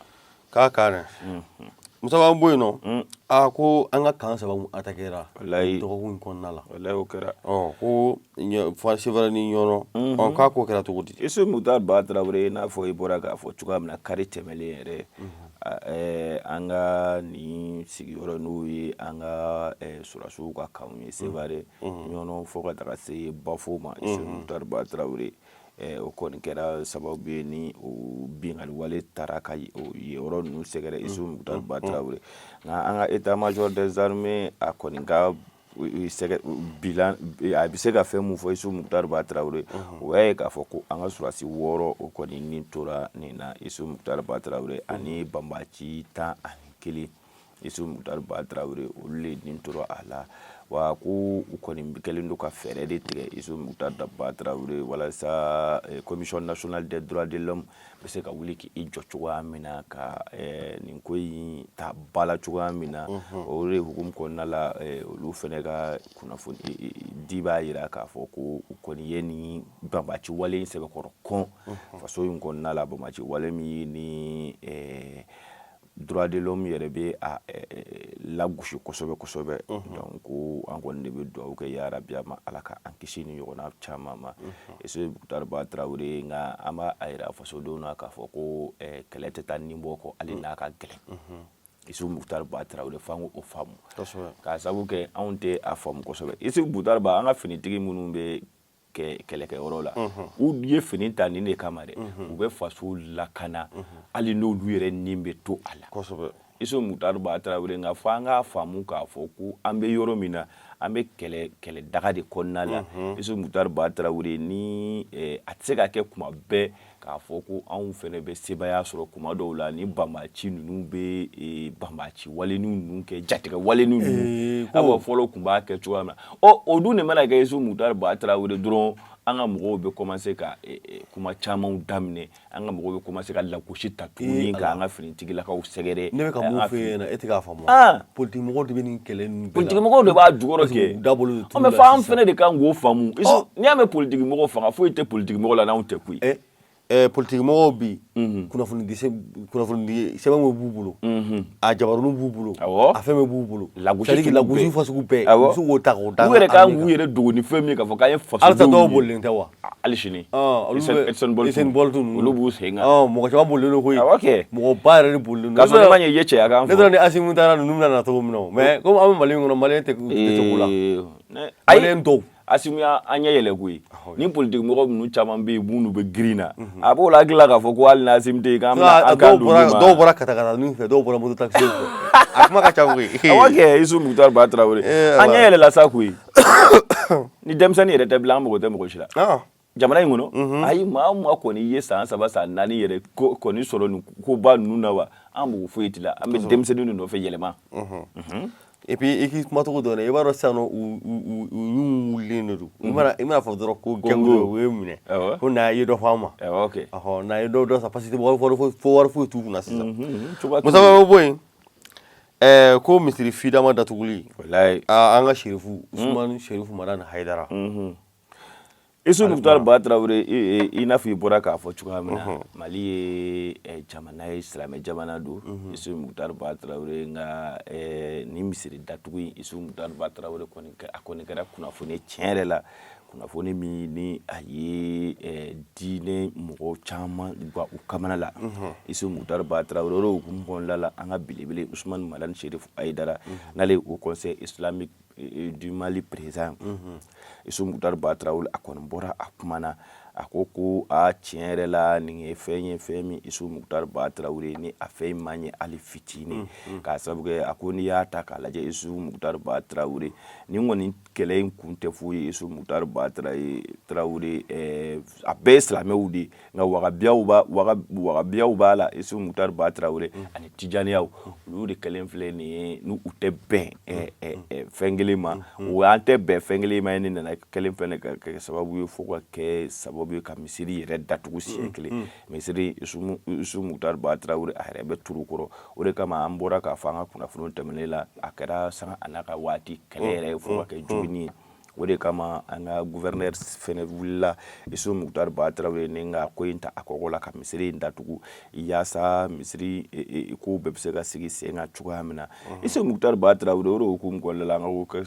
K'a kan Musa, b'an bɔ yen nɔ. A ko an ka camp saba attaquera dɔgɔkun in kɔnɔna la. Walayi, o kɛra. Ɔ, ko Sevare ni Ɲɔnɔ. Ɔ, k'a ko kɛra cogo di? Isu Mukutari Ba Tarawele, i n'a fɔ i bɔra k'a fɔ cogoya min na, kari tɛmɛlen yɛrɛ, an ka nin sigiyɔrɔ, n'o ye an ka sɔrɔdasiw ka campw ye, Sevare, Ɲɔnɔ, fo ka taga se Bafo ma, Isu Mukutari Ba Tarawele, o kɔni kɛra sababu ye ni o binkanni wale taara ka yɔrɔ ninnu sɛgɛrɛ, Isu Mukutari Ba Tarawele. Nka an ka état major des armées, a kɔni ka sɛgɛ bilan, a bɛ se ka fɛn mun fɔ, Isu Mukutari Ba Tarawele, o y'a ye k'a fɔ ko an ka sɔrɔdasi 6, o kɔni ni tora nin na, Isu Mukutari Ba Tarawele, ani banbaci 11, Isu Mukutari Ba Tarawele, olu de nin tora a la. Wa ko u kɔni kɛlen don ka fɛɛrɛ de tigɛ, Isu Mukutari Ba Tarawele, walasa Commission nationale des droits de l'homme bɛ se ka wuli k'i jɔ cogoya min na, ka nin ko in ta ba la cogoya min na. O de hukumu kɔnɔna la, olu fana ka kunnafoni di b'a jira k'a fɔ ko u kɔni ye nin banbaci wale in sɛbɛkɔrɔ kɔn faso in kɔnɔna la, banbaci wale min ye ni droit de l'homme yɛrɛ bɛ a lagosi kosɛbɛ kosɛbɛ. Donc ko an kɔni de bɛ dugawu kɛ yarabi a ma, Ala ka an kisi ni ɲɔgɔnna caman ma, Isu Mukutari Ba Tarawele. Nka an b'a yira fasodenw na k'a fɔ ko kɛlɛ tɛ taa nin bɔ kɔ, hali n'a ka gɛlɛn, Isu Mukutari Ba Tarawele, f'an k'o faamu, k'a sababu kɛ anw tɛ a faamu kosɛbɛ, Isu Mukutari Ba. An ka finitigi minnu bɛ Kɛlɛkɛyɔrɔ la, u ye fini ta nin de kama dɛ, u bɛ faso lakana hali n'olu yɛrɛ ni bɛ to a la. Isu Mutari Ba Tarawele, nka fo an k'a faamu k'a fɔ ko an bɛ yɔrɔ min na, an bɛ kɛlɛ kɛlɛ daga de kɔnɔna la. Isu Mutari Ba Tarawele, ni a tɛ se ka kɛ kuma bɛɛ k'a fɔ ko anw fɛnɛ bɛ sebaaya sɔrɔ. Kuma dɔw la, ni banbaci ninnu bɛ banbaci walenin ninnu kɛ, jatigɛ walenin ninnu, a b'a fɔlɔ tun b'a kɛ cogoya min na, ɔ o dun de mana kɛ, Isu Mutari Ba Tarawele, dɔrɔn an ka mɔgɔw bɛ commencer ka kuma camanw daminɛ, an ka mɔgɔw bɛ commencer ka lagosi ta tuguni k'an ka finitigilakaw sɛgɛrɛ. Ne bɛ ka mun f'e ɲɛna, e tɛ k'a faamu. Politique mɔgɔw de bɛ nin kɛlɛ ninnu bɛɛ la. Politique mɔgɔw de b'a jukɔrɔ kɛ. U da bolo don. Mais fo an fɛnɛ de kan k'o faamu. N'i y'a mɛn politique mɔgɔ, fanga foyi tɛ politique mɔgɔ la n'anw tɛ koyi. Politique mɔgɔw bi, kunnafoni kunnafoni sɛbɛn b'u bolo, a jabaraniw b'u bolo, a fɛn bɛɛ b'u bolo. Lagosi. Lagosi fasugu bɛɛ, u bɛ se k'o ta k'o da. U yɛrɛ kan k'u yɛrɛ dogo ni fɛn min ye k'a fɔ k'an ye fasodenw. Halisa dɔw bolilen tɛ wa? Hali sini. Olu bɛ Usain Bolt ninnu, olu b'u sen kan. Mɔgɔ caman bolilen don koyi. Awɔ kɛ. Mɔgɔba yɛrɛ de bolilen don. K'a sɔrɔ n'i ma ɲɛ i ye cɛya kan fɔ. Ne taara ni Asimi taara, ninnu bɛna na cogo min na o, mais komi an bɛ Mali min kɔnɔ, maliyɛn tɛ se ko la. Maliyɛn dɔw. Asimi an ɲɛ yɛlɛ koyi. Ni politique mɔgɔ ninnu caman bɛ yen minnu bɛ girin na, a b'o la hakili la k'a fɔ ko hali ni Asimi tɛ yen, k'an bɛna an kan don ma. Dɔw bɔra katakatanin fɛ, dɔw bɔra moto taxi fɛ, a kuma ka ca koyi. Awɔ kɛ, Isu Mutari Ba Tarawele, an ɲɛ yɛlɛla sa koyi. Ni denmisɛnnin yɛrɛ tɛ bilen, an mago tɛ mɔgɔ si la jamana in kɔnɔ. Ayi, maa o maa kɔni ye san 3, san 4 yɛrɛ kɔni sɔrɔ nin koba ninnu na wa, an mago foyi t'i la, an bɛ denmisɛnnin de nɔfɛ yɛlɛma. Et puis i k'i kumacogo dɔn dɛ, i b'a dɔn sisan nɔ, u ɲun wulilen de don. I mana fɔ dɔrɔn ko gɛngo, u ye minɛ ko na i ye dɔ fɔ an ma. Ɔhɔ, na ye dɔ dɔ san, parce que fo wari foyi t'u kunna sisan. Musa bɛ bɔ yen, ko misiri fidama datuguli. Walayi. An ka Serifu Usumani Serifu Madani Hayidara. Isu Mutari Ba Tarawele, i n'a fɔ i bɔra k'a fɔ cogoya min na, Mali ye jamana ye, silamɛ jamana don, Isu Mutari Ba Tarawele. Nka nin misiri datugu in, Isu Mutari Ba Tarawele, kɔni a kɔni kɛra kunnafoni tiɲɛ yɛrɛ la, kunnafoni min ni a ye diinɛ mɔgɔ caman gwan u kamana la. Isu Mutari Ba Tarawele, o hukumu kɔnɔna la, an ka belebele Usumani Madani Serifu Hayidara, n'ale ye Haut Conseil islamique du Mali président, Isu Mutari Ba Tarawele, a kɔni bɔra a kumana, a ko ko a tiɲɛ yɛrɛ la, nin ye fɛn ye, fɛn min, Isu Mutari Ba Tarawele, ni a fɛn in ma ɲɛ hali fitinin, k'a sababu kɛ a ko n'i y'a ta k'a lajɛ, Isu Mutari Ba Tarawele, nin kɔni kɛlɛ in kun tɛ foyi ye, Isu Mutari Ba Tarawele, a bɛɛ ye silamɛw de ye, nka wagabiyaw b'a la, Isu Mutari Ba Tarawele, ani tijaniyaw, olu de kɛlen filɛ nin ye, n'u tɛ bɛn fɛn kelen ma. O an tɛ bɛn fɛn kelen ma ye, ne nana kɛlen fɛnɛ ka kɛ sababu ye, fo ka kɛ sababu ye ka misiri yɛrɛ datugu siɲɛ kelen. Misiri, Isu Mutari Ba Tarawele, a yɛrɛ bɛ turu kɔrɔ. O de kama an bɔra k'a fɔ an ka kunnafoni tɛmɛnen la, a kɛra sanga a n'a ka waati kɛlɛ yɛrɛ ye, fo ka kɛ jogini ye. O de kama an ka gouverneur fɛnɛ wulila, Isu Mutari Ba Tarawele, ni ka ko in ta a kɔgɔ la ka misiri in datugu, yaasa misiri kow bɛɛ bɛ se ka sigi sen kan cogoya min na. Isu Mutari Ba Tarawele, o de hukumu kɔnɔna la, an ka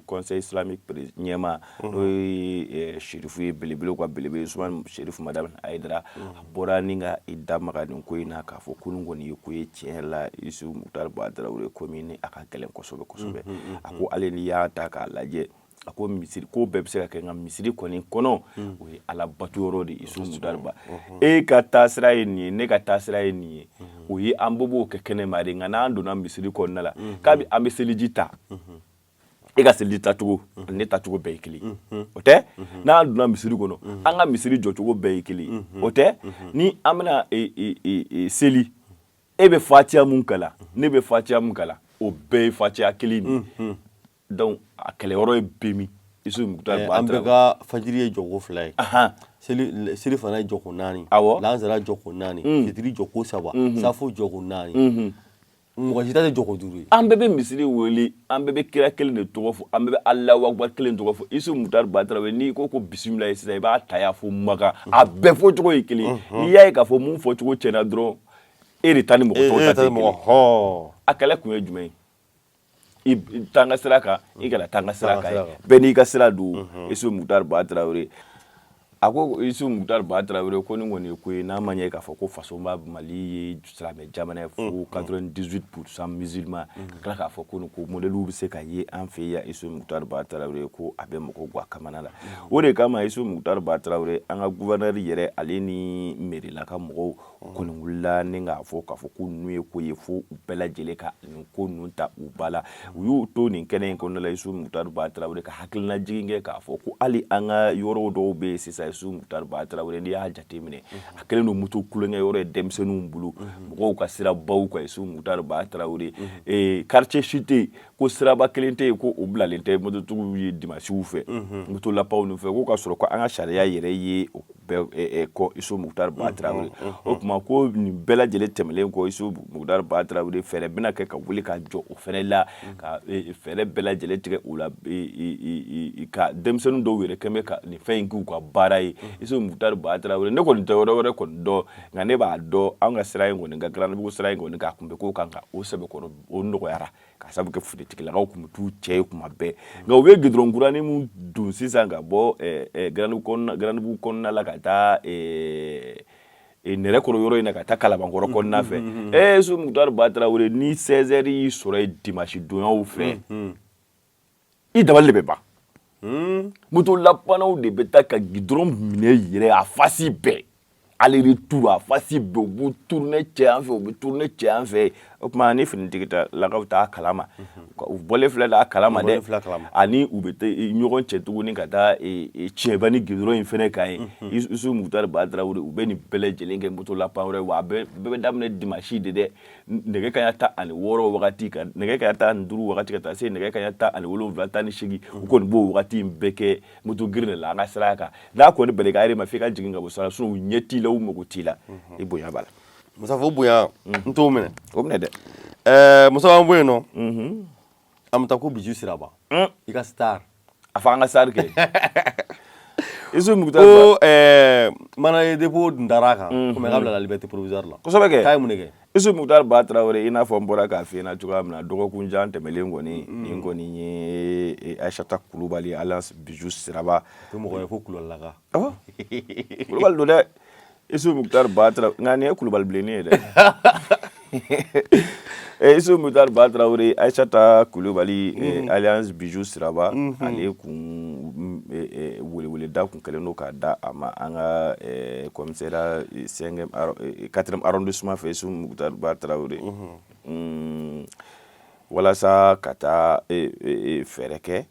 Conseil islamique ɲɛmaa, n'o ye Serifu ye, belebelew ka belebele, Usumani Serifu Madani Hayidara, a bɔra ni ka i da maga nin ko in na, k'a fɔ ko nin kɔni ye ko ye tiɲɛ yɛrɛ la, Isu Mutari Ba Tarawele, ko min ni a ka gɛlɛn kosɛbɛ kosɛbɛ. A ko hali n'i y'a ta k'a lajɛ, a ko misiri ko bɛɛ bɛ se ka kɛ, nka misiri kɔni kɔnɔ, o ye Ala bato yɔrɔ de ye. Isu Mutari Ba, e ka taasira ye nin ye, ne ka taasira ye nin ye, o ye an bɛɛ b'o kɛ kɛnɛma de. Nka n'an donna misiri kɔnɔna la, kabi an bɛ seliji ta, e ka seliji tacogo ani ne tacogo bɛɛ ye kelen, o tɛ? N'an donna misiri kɔnɔ, an ka misiri jɔcogo bɛɛ ye kelen, o tɛ? Ni an bɛna seli, e bɛ fatiya mun kalan, ne bɛ fatiya mun kalan, o bɛɛ ye fatiya kelen de ye. Donc a kɛlɛyɔrɔ ye bɛ min, Isu Mutari Ba An bɛɛ ka fajiri ye jɔko 2 ye, seli fana ye jɔko 4, lansara jɔko 4, fitiri jɔko 3, safo jɔko 4. Mɔgɔ si ta tɛ jɔko 5 ye. An bɛɛ bɛ misiri wele, an bɛɛ bɛ kira kelen de tɔgɔ fɔ, an bɛɛ bɛ Alahu akubar kelen tɔgɔ fɔ. Isu Mutari Ba Tarawele, n'i ko ko bisimilayi sisan, i b'a ta ya fo Maka, a bɛɛ fɔcogo ye kelen. N'i y'a ye k'a fɔ mun fɔcogo tiɲɛna dɔrɔn, e de ta ni mɔgɔ tɔw ta tɛ kelen. A kɛlɛ kun ye jumɛn ye? I taa n ka sira kan, i kana taa n ka sira kan, bɛɛ n'i ka sira don. Isu Mutari Ba Tarawele. A ko Isu Mukutari Ba Tarawele, ko nin kɔni ye ko ye n'a ma ɲɛ k'a fɔ ko fasoba Mali ye silamɛ jamana ye fo 98% musulman, ka tila k'a fɔ ko nin ko modèle bɛ se ka ye an fɛ yan, Isu Mukutari Ba Tarawele, ko a bɛ mɔgɔw gwan kamana la. O de kama, Isu Mukutari Ba Tarawele, an ka gouverneur yɛrɛ, ale ni mairie la ka mɔgɔw kɔni wulila ni k'a fɔ ko ninnu ye ko ye fo u bɛɛ lajɛlen ka nin ko ninnu ta u ba la. U y'u to nin kɛnɛ in kɔnɔna la, Isu Mukutari Ba Tarawele, ka hakilinajigin kɛ k'a fɔ ko hali an ka yɔrɔw dɔw bɛ yen sisan, Isu Mukutari Ba Tarawele, n'i y'a jateminɛ, a kɛlen don moto kulonkɛ yɔrɔ ye denmisɛnninw bolo, mɔgɔw ka sirabaw kan. Isu Mukutari Ba Tarawele, quartier si tɛ yen ko siraba kelen tɛ yen ko o bilalen tɛ mototigiw ye dimansiw fɛ, moto lapaw ninnu fɛ, ko ka sɔrɔ ko an ka sariya yɛrɛ ye o bɛɛ kɔ, Isu Mukutari Ba Tarawele. O tuma ko nin bɛɛ lajɛlen tɛmɛlen kɔ, Isu Mukutari Ba Tarawele, fɛɛrɛ bɛna kɛ ka wuli ka jɔ o fɛnɛ la, ka fɛɛrɛ bɛɛ lajɛlen tigɛ o la, ka denmisɛnnin dɔw yɛrɛ kɛn bɛ ka nin fɛn in k'u ka baara ye. Isu Mukutari Ba Tarawele, ne kɔni tɛ yɔrɔ wɛrɛ kɔni dɔn, nka ne b'a dɔn an ka sira in kɔni ka Granbugu sira in kɔni k'a kun bɛ k'o kan ka o sɛbɛkɔrɔ o nɔgɔyara, ka sabu kɛ finitigilakaw tun bɛ t'u cɛ ye kuma bɛɛ. Nka u bɛ gidɔrɔn kuranin min don sisan ka bɔ Granbugu kɔnɔna la ka taa Nɛrɛkɔrɔ yɔrɔ in na, ka taa Kalabankɔrɔ kɔnɔna fɛ, Isu Mukutari Ba Tarawele, ni 16 heures y'i sɔrɔ yen dimanche donyaw fɛ, i dabali de bɛ ban. Moto lapanaw de bɛ taa ka gidɔrɔn minɛ yɛrɛ a face bɛɛ, aller retour, a face bɛɛ, u b'u tourner cɛ an fɛ, u bɛ tourner cɛ an fɛ. O tuma ni finitigilakaw t'a kalama, u bɔlen filɛ a kalama dɛ, ani u bɛ ɲɔgɔn cɛ tuguni ka taa tiɲɛba ni gidɔrɔn in fɛnɛ kan ye. Isu Mukutari Ba Tarawele, u bɛ nin bɛɛ lajɛlen kɛ moto lapan wɛrɛ wa, a bɛɛ bɛ daminɛ dimanche de dɛ, nɛgɛ kanɲɛ 16 wagati, ka nɛgɛ kanɲɛ 15 wagati, ka taa se nɛgɛ kanɲɛ 17, 18. U kɔni b'o wagati in bɛɛ kɛ moto girin de la an ka sira kan. N'a kɔni bɛnna i ka heure ma, f'i ka jigin ka bɔ sira la, sinon u ɲɛ t'i la, u mago t'i la, i bonya b'a la. Musafa, o bonya n t'o minɛ. O minɛ dɛ. Musafa, an bɔ yen nɔ, an bɛ taa ko Bijou Siraba, i ka star. A fɔ an ka star kɛ, Isu Mukutari. Ko mandat de dépôt dun dara a kan komi k'a bila la liberté provisoire la. Kosɛbɛ kɛ. K'a ye mun de kɛ? Isu Mukutari Ba Tarawele, i n'a fɔ n bɔra k'a f'i ɲɛna cogoya min na dɔgɔkun jan tɛmɛlen kɔni, nin kɔni ye Ayisata Kulubali alias Bijou Siraba. To mɔgɔ ye ko Kulubalilaka. Awɔ, Kulubali don dɛ, Isu Mukutari Ba Tarawele, nka nin ye Kulubali bilennin ye dɛ. Isu Mukutari Ba Tarawele, Ayisata Kulubali alias Bijou Siraba, ale kun weleweleda kun kɛlen don k'a da a ma an ka commissariat 5e, 4e arrondissement fɛ, Isu Mukutari Ba Tarawele, walasa ka taa fɛɛrɛ kɛ,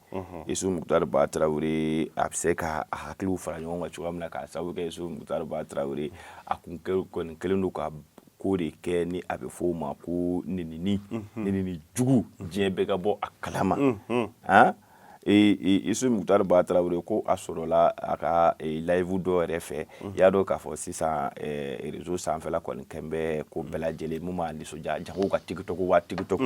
Isu Mukutari Ba Tarawele, a bɛ se ka a hakiliw fara ɲɔgɔn kan cogoya min na, k'a sababu kɛ Isu Mukutari Ba Tarawele, a kun kɔni kɛlen don ka ko de kɛ ni a bɛ fɔ o ma ko nenini, nenini jugu, diɲɛ bɛɛ ka bɔ a kalama. Han, Isu Mukutari Ba Tarawele, ko a sɔrɔla a ka live dɔ yɛrɛ fɛ. I y'a dɔn k'a fɔ sisan réseau sanfɛla kɔni kɛn bɛ ko bɛɛ lajɛlen mun b'a nisɔndiya, jango ka TikTok wa TikTok.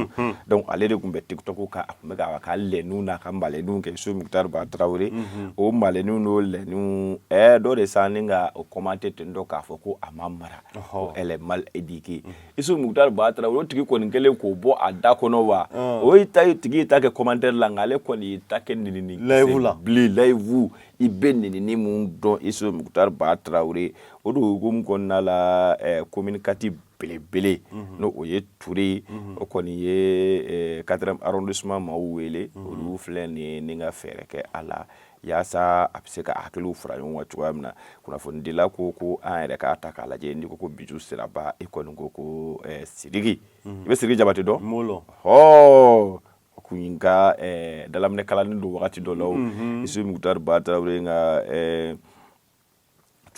Donc ale de tun bɛ TikTok kan, a tun bɛ k'a ka lɛniw n'a ka malɛniw kɛ. Isu Mukutari Ba Tarawele, o malɛniw n'o lɛniw, dɔ de san ni ka o commenter ten tɔ k'a fɔ ko a ma mara, ko elle est mal éduquée. Isu Mukutari Ba Tarawele, o tigi kɔni kɛlen k'o bɔ a da kɔnɔ wa, o ye ta tigi ye ta kɛ commentaire la, nka ale kɔni y'i ta kɛ nenini live la. Bilen live, i bɛ nenini mun dɔn, Isu Mukutari Ba Tarawele, o de hukumu kɔnɔna la, commune 4 belebele, n'o o ye Ture ye, o kɔni ye 4e arrondissement maaw wele. Olu filɛ nin ye ni ka fɛɛrɛ kɛ a la yaasa a bɛ se ka hakiliw fara ɲɔgɔn kan cogoya min na. Kunnafonidila ko an yɛrɛ k'a ta k'a lajɛ, n'i ko ko Bijou Siraba, e kɔni ko Sidiki, i bɛ Sidiki Jabate dɔn. Hɔ, o kun ka dalaminɛ kalanni don wagati dɔ la o, Isu Mukutari Ba Tarawele. Nka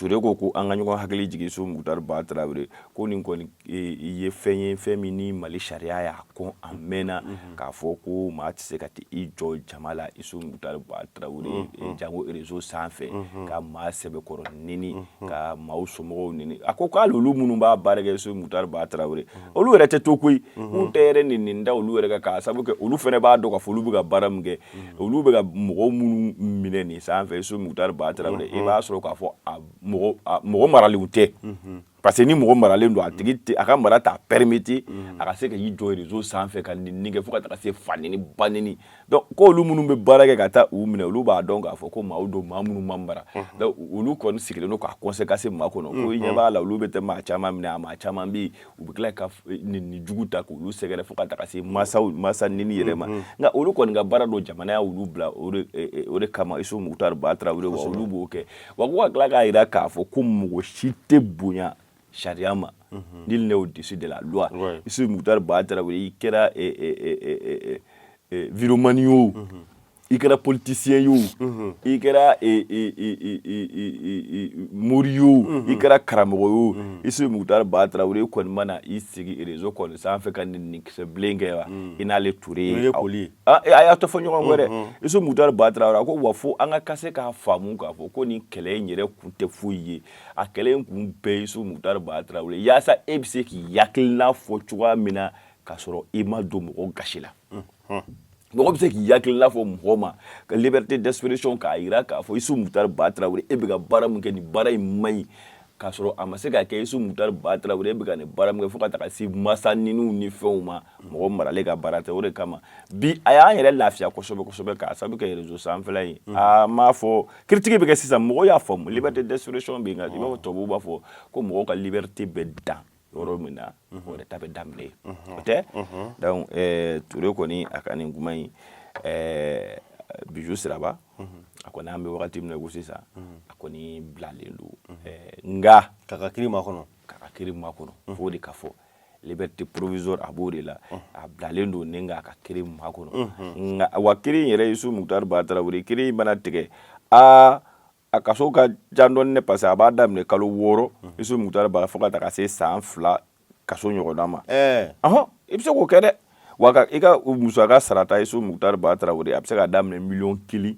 Ture ko an ka ɲɔgɔn hakili jigin, Isu Mukutari Ba Tarawele, ko nin kɔni ye fɛn ye, fɛn min ni Mali sariya y'a kɔn a mɛnna, k'a fɔ ko maa tɛ se ka i jɔ jama la, Isu Mukutari Ba Tarawele, jango réseau sanfɛ, ka maa sɛbɛkɔrɔ neni, ka maaw somɔgɔw neni. A ko k'ale olu minnu b'a baara kɛ, Isu Mukutari Ba Tarawele, olu yɛrɛ tɛ to koyi, k'u tɛ yɛrɛ nin da olu yɛrɛ kan, k'a sababu kɛ olu fana b'a dɔn k'a fɔ olu bɛ ka baara min kɛ, olu bɛ ka mɔgɔw minnu minɛ nin sanfɛ, Isu Mukutari Ba Tarawele, i b'a sɔrɔ k'a fɔ a mɔgɔ maralenw tɛ. Parce que ni mɔgɔ maralen don, a tigi tɛ a ka mara t'a permettre a ka se ka i jɔ réseau sanfɛ ka nɛni kɛ fo ka taga se fa nɛni, ba nɛni. Donc ko olu minnu bɛ baara kɛ ka taa u minɛ, olu b'a dɔn k'a fɔ ko maaw don, maa minnu ma mara. Donc olu kɔni sigilen don k'a conséquence maa kɔnɔ, ko i ɲɛ b'a la, olu bɛ tɛ maa caman minɛ, a maa caman bɛ yen, u bɛ tila ka nɛni jugu ta k'olu sɛgɛrɛ fo ka taga se masaw, masa nɛni yɛrɛ ma. Nka olu kɔni ka baara don, jamana y'olu bila o de kama, Isufu Mukutari Ba Tarawele, wa olu b'o kɛ. Wa ko ka tila k'a jira k'a fɔ ko mɔgɔ si tɛ bonya sariya ma, nul n'est au-dessus de la loi. Isufu Mukutari Ba Tarawele, i kɛra vidéoman ye o, i kɛra politicien ye o, i kɛra mori ye o, i kɛra karamɔgɔ ye o, Isufu Mukutari Ba Tarawele kɔni mana i sigi réseau kɔni sanfɛ ka nɛnikisɛ bilen kɛ, wa i n'ale Ture ye koli. A y'a tɔ fɔ ɲɔgɔn kɔ dɛ. Isufu Mukutari Ba Tarawele a ko wa fo an ka se k'a faamu k'a fɔ ko nin kɛlɛ in yɛrɛ kun tɛ foyi ye, a kɛlɛ in kun bɛɛ ye Isufu Mukutari Ba Tarawele yaasa e bɛ se k'i hakilina fɔ cogoya min na k'a sɔrɔ i ma don mɔgɔ gasi la. Mɔgɔ bɛ se k'i hakilina fɔ mɔgɔ ma ka liberté d'expression, k'a jira k'a fɔ Isufu Mukutari Ba Tarawele, e bɛ ka baara min kɛ, nin baara in man ɲi, k'a sɔrɔ a ma se ka kɛ. Isufu Mukutari Ba Tarawele, e bɛ ka nin baara min kɛ, fo ka taga se masa niniw ni fɛnw ma, mɔgɔ maralen ka baara tɛ. O de kama bi a y'an yɛrɛ lafiya kosɛbɛ kosɛbɛ, k'a sababu kɛ réseau sanfɛla ye. A m'a fɔ critique bɛ kɛ sisan, mɔgɔw y'a faamu, liberté d'expression bɛ yen, nka i b'a fɔ tubabuw b'a fɔ ko mɔgɔw ka liberté bɛ dan yɔrɔ min na, o yɛrɛ ta bɛ daminɛ yen, o tɛ. Donc Ture kɔni a ka nin kuma in, Bijou Siraba, a kɔni, an bɛ wagati min na i ko sisan, a kɔni bilalen don, nka k'a ka kiiri makɔnɔ. K'a ka kiiri makɔnɔ, f'o de ka fɔ liberté provisoire, a b'o de la, a bilalen don ni nka a ka kiiri makɔnɔ. Nka wa kiiri in yɛrɛ, Isufu Mukutari Ba Tarawele, kiiri in mana tigɛ, aa, a kaso ka jan dɔɔni dɛ, parce que a b'a daminɛ kalo 6, Isufu Mukutari Ba, fo ka taga se san 2 kaso ɲɔgɔnna ma. Ɔhɔn, i bɛ se k'o kɛ dɛ. Wa ka i ka musaka sarata, Isufu Mukutari Ba Tarawele, a bɛ se ka daminɛ miliyɔn 1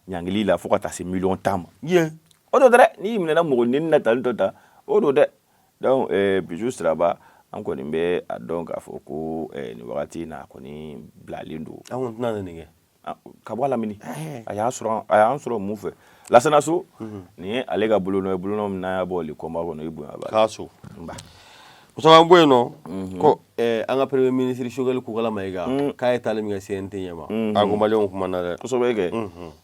ɲangili la fo ka taa se miliyɔn 10 ma. O don dɛ, n'i minɛna mɔgɔ neni na tan tɔ tan, o don dɛ. Donc Bijou Siraba, an kɔni bɛ a dɔn k'a fɔ ko nin wagati in na, a kɔni bilalen don. An kɔni tɛna nin kɛ. Ka bɔ a lamini, a y'a sɔrɔ, a y'an sɔrɔ mun fɛ Lasana So, nin ye ale ka bolonɔ ye, bolonɔ min n'a y'a bɔ le combat kɔnɔ, i bonya b'a la. K'a so. Nba. Musa, an bɔ yen nɔ ko an ka premier ministre Choguel Kokalla Maïga, k'a ye taali min kɛ CNT ɲɛma, a ko maliyɛnw kumana dɛ. Kosɛbɛ kɛ.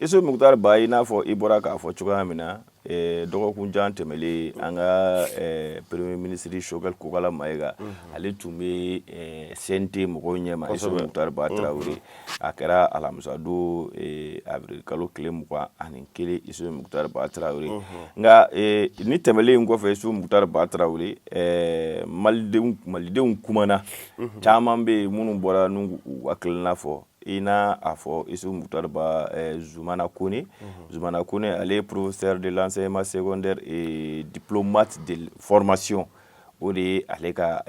Isufu Mukutari Ba, i n'a fɔ i bɔra k'a fɔ cogoya min na, dɔgɔkun jan tɛmɛlen, an ka premier ministre Choguel Kokalla Maïga, ale tun bɛ CNT mɔgɔw ɲɛma, Isufu Mukutari Ba Tarawele. A kɛra alamisa don, avril kalo tile 21, Isufu Mukutari Ba Tarawele. Nka ni tɛmɛlen in kɔfɛ, Isufu Mukutari Ba Tarawele, malidenw kumana, caman bɛ yen minnu bɔra n'u u hakilina fɔ. I n'a a fɔ Isufu Mukutari Ba, Zumana Kone, Zumana Kone, ale ye professeur de l'enseignement secondaire et diplomate de formation, o de ye ale ka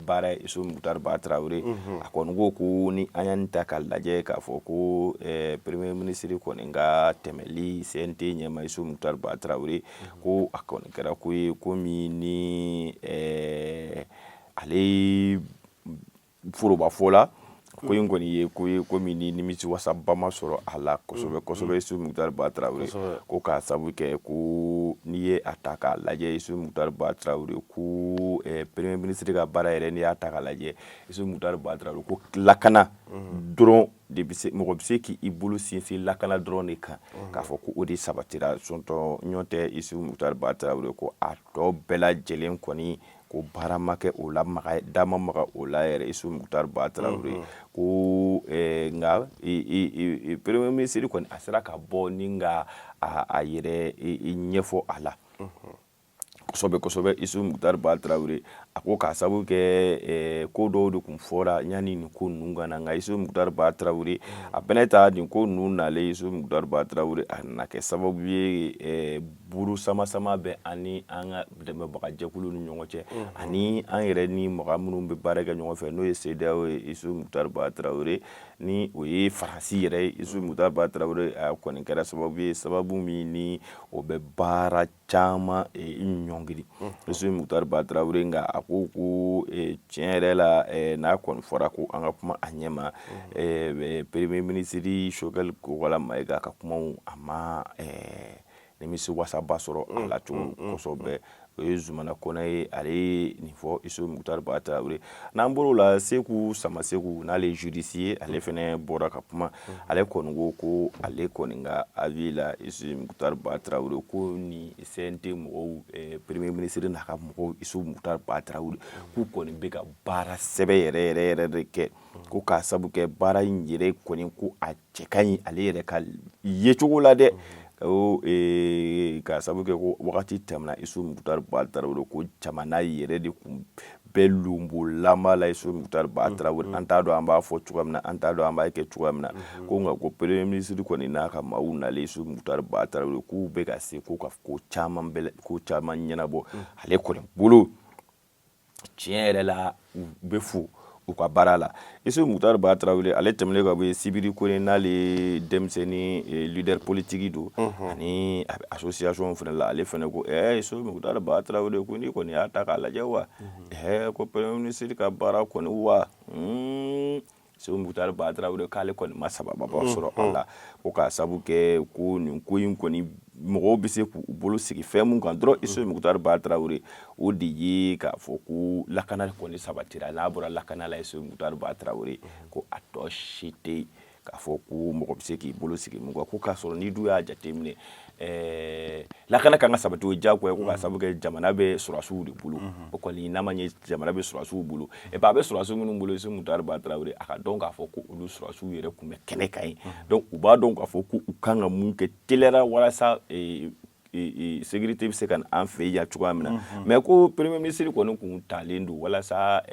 baara ye. Isufu Mukutari Ba Tarawele, a kɔni ko ko ni an y'a ta k'a lajɛ k'a fɔ ko premier ministre kɔni ka tɛmɛli CNT ɲɛma, Isufu Mukutari Ba Tarawele, ko a kɔni kɛra ko ye ko min ni ale foroba fɔ la, ko in kɔni ye ko ye ko min ni nimisiwasaba ma sɔrɔ a la kosɛbɛ kosɛbɛ, Isufu Mukutari Ba Tarawele. Ko k'a sabu kɛ ko n'i ye a ta k'a lajɛ, Isufu Mukutari Ba Tarawele, ko premier ministre ka baara yɛrɛ, n'i y'a ta k'a lajɛ, Isufu Mukutari Ba Tarawele, ko lakana dɔrɔn de bɛ se, mɔgɔ bɛ se k'i bolo sinsin lakana dɔrɔn de kan k'a fɔ ko o de sabatira sɔntɔ ɲɔgɔn tɛ. Isufu Mukutari Ba Tarawele ko a tɔ bɛɛ lajɛlen kɔni, ko baara ma kɛ o la, maga da ma maga o la yɛrɛ, Isufu Mukutari Ba Tarawele. Ko nka premier ministre kɔni, a sera ka bɔ ni ka a yɛrɛ ɲɛfɔ a la kosɛbɛ kosɛbɛ. Isufu Mukutari Ba Tarawele, a ko k'a sababu kɛ ko dɔw de tun fɔra yanni nin ko ninnu ka na. Nka Isufu Mukutari Ba Tarawele, a fɛnɛ ta nin ko ninnu nalen, Isufu Mukutari Ba Tarawele, a nana kɛ sababu ye buru sama sama bɛ an ni an ka dɛmɛbagajɛkulu ni ɲɔgɔn cɛ, ani an yɛrɛ ni mɔgɔ minnu bɛ baara kɛ ɲɔgɔn fɛ, n'o ye CEDEAO ye. Isufu Mukutari Ba Tarawele, ni o ye Faransi yɛrɛ ye, Isufu Mukutari Ba Tarawele, a kɔni kɛra sababu ye, sababu min ni o bɛ baara caman ɲɔngiri, Isufu Mukutari Ba Tarawele. Nka a ko ko tiɲɛ yɛrɛ la, n'a kɔni fɔra ko an ka kuma a ɲɛma, premier ministre Choguel Kokalla Maïga ka kumaw, a ma Nimisi wasaba sɔrɔ a la cogo kosɛbɛ. O ye Zumana Kɔnɛ ye, ale ye nin fɔ, Isu Mukutari Ba Tarawele. N'an bɔr'o la, Seku Samaseku, n'ale ye juriste ye, ale fɛnɛ bɔra ka kuma. Ale kɔni ko ko ale kɔni ka avis la, Isu Mukutari Ba Tarawele, ko ni CNT mɔgɔw, premier ministre n'a ka mɔgɔw, Isu Mukutari Ba Tarawele, k'u kɔni bɛ ka baara sɛbɛ yɛrɛ yɛrɛ yɛrɛ de kɛ, ko k'a sabu kɛ baara in yɛrɛ kɔni, ko a cɛ ka ɲi ale yɛrɛ ka yecogo la dɛ, o k'a sabu kɛ ko wagati tɛmɛna, Isu Mukutari Ba Tarawele, ko jamana yɛrɛ de kun bɛɛ lonbolama la, Isu Mukutari Ba Tarawele, an t'a dɔn an b'a fɔ cogoya min na, an t'a dɔn an b'a kɛ cogoya min na, ko nka ko premier ministre kɔni n'a ka maaw nalen, Isu Mukutari Ba Tarawele, k'u bɛ ka se ko ka ko caman bɛɛ ko caman ɲɛnabɔ. Ale kɔni bolo, tiɲɛ yɛrɛ la, u bɛ fo u ka baara la. Isu Mukutari Ba Tarawele, ale tɛmɛnen ka bɔ yen, Sibiri Kone, n'ale ye denmisɛnnin leader politique don ani a bɛ association fana la, ale fana ko Isu Mukutari Ba Tarawele, ko n'i kɔni y'a ta k'a lajɛ wa, ko premier ministre ka baara kɔni wa, Isu Mukutari Ba Tarawele, k'ale kɔni ma sababa sɔrɔ a la, ko k'a sabu kɛ ko nin ko in kɔni, mɔgɔw bɛ se k'u bolo sigi fɛn mun kan dɔrɔn, Isu Mukutari Ba Tarawele, o de ye k'a fɔ ko lakana kɔni sabatira. N'a bɔra lakana la, Isu Mukutari Ba Tarawele, ko a tɔ si tɛ k'a fɔ ko mɔgɔ bɛ se k'i bolo sigi mun kan, ko k'a sɔrɔ n'i dun y'a jateminɛ, lakana kan ka sabati, o ye diyagoya, ko k'a sabu kɛ jamana bɛ sɔrɔdasiw de bolo. O kɔni, n'a ma ɲɛ jamana bɛ sɔrɔdasiw bolo, et puis a bɛ sɔrɔdasi minnu bolo, Isu Mukutari Ba Tarawele, a ka dɔn k'a fɔ ko olu sɔrɔdasiw yɛrɛ tun bɛ kɛnɛ kan yen, donc u b'a dɔn k'a fɔ ko u kan ka mun kɛ teliyara walasa sécurité bɛ se ka na an fɛ yan cogoya min na. Mais ko premier ministre kɔni kun talen don walasa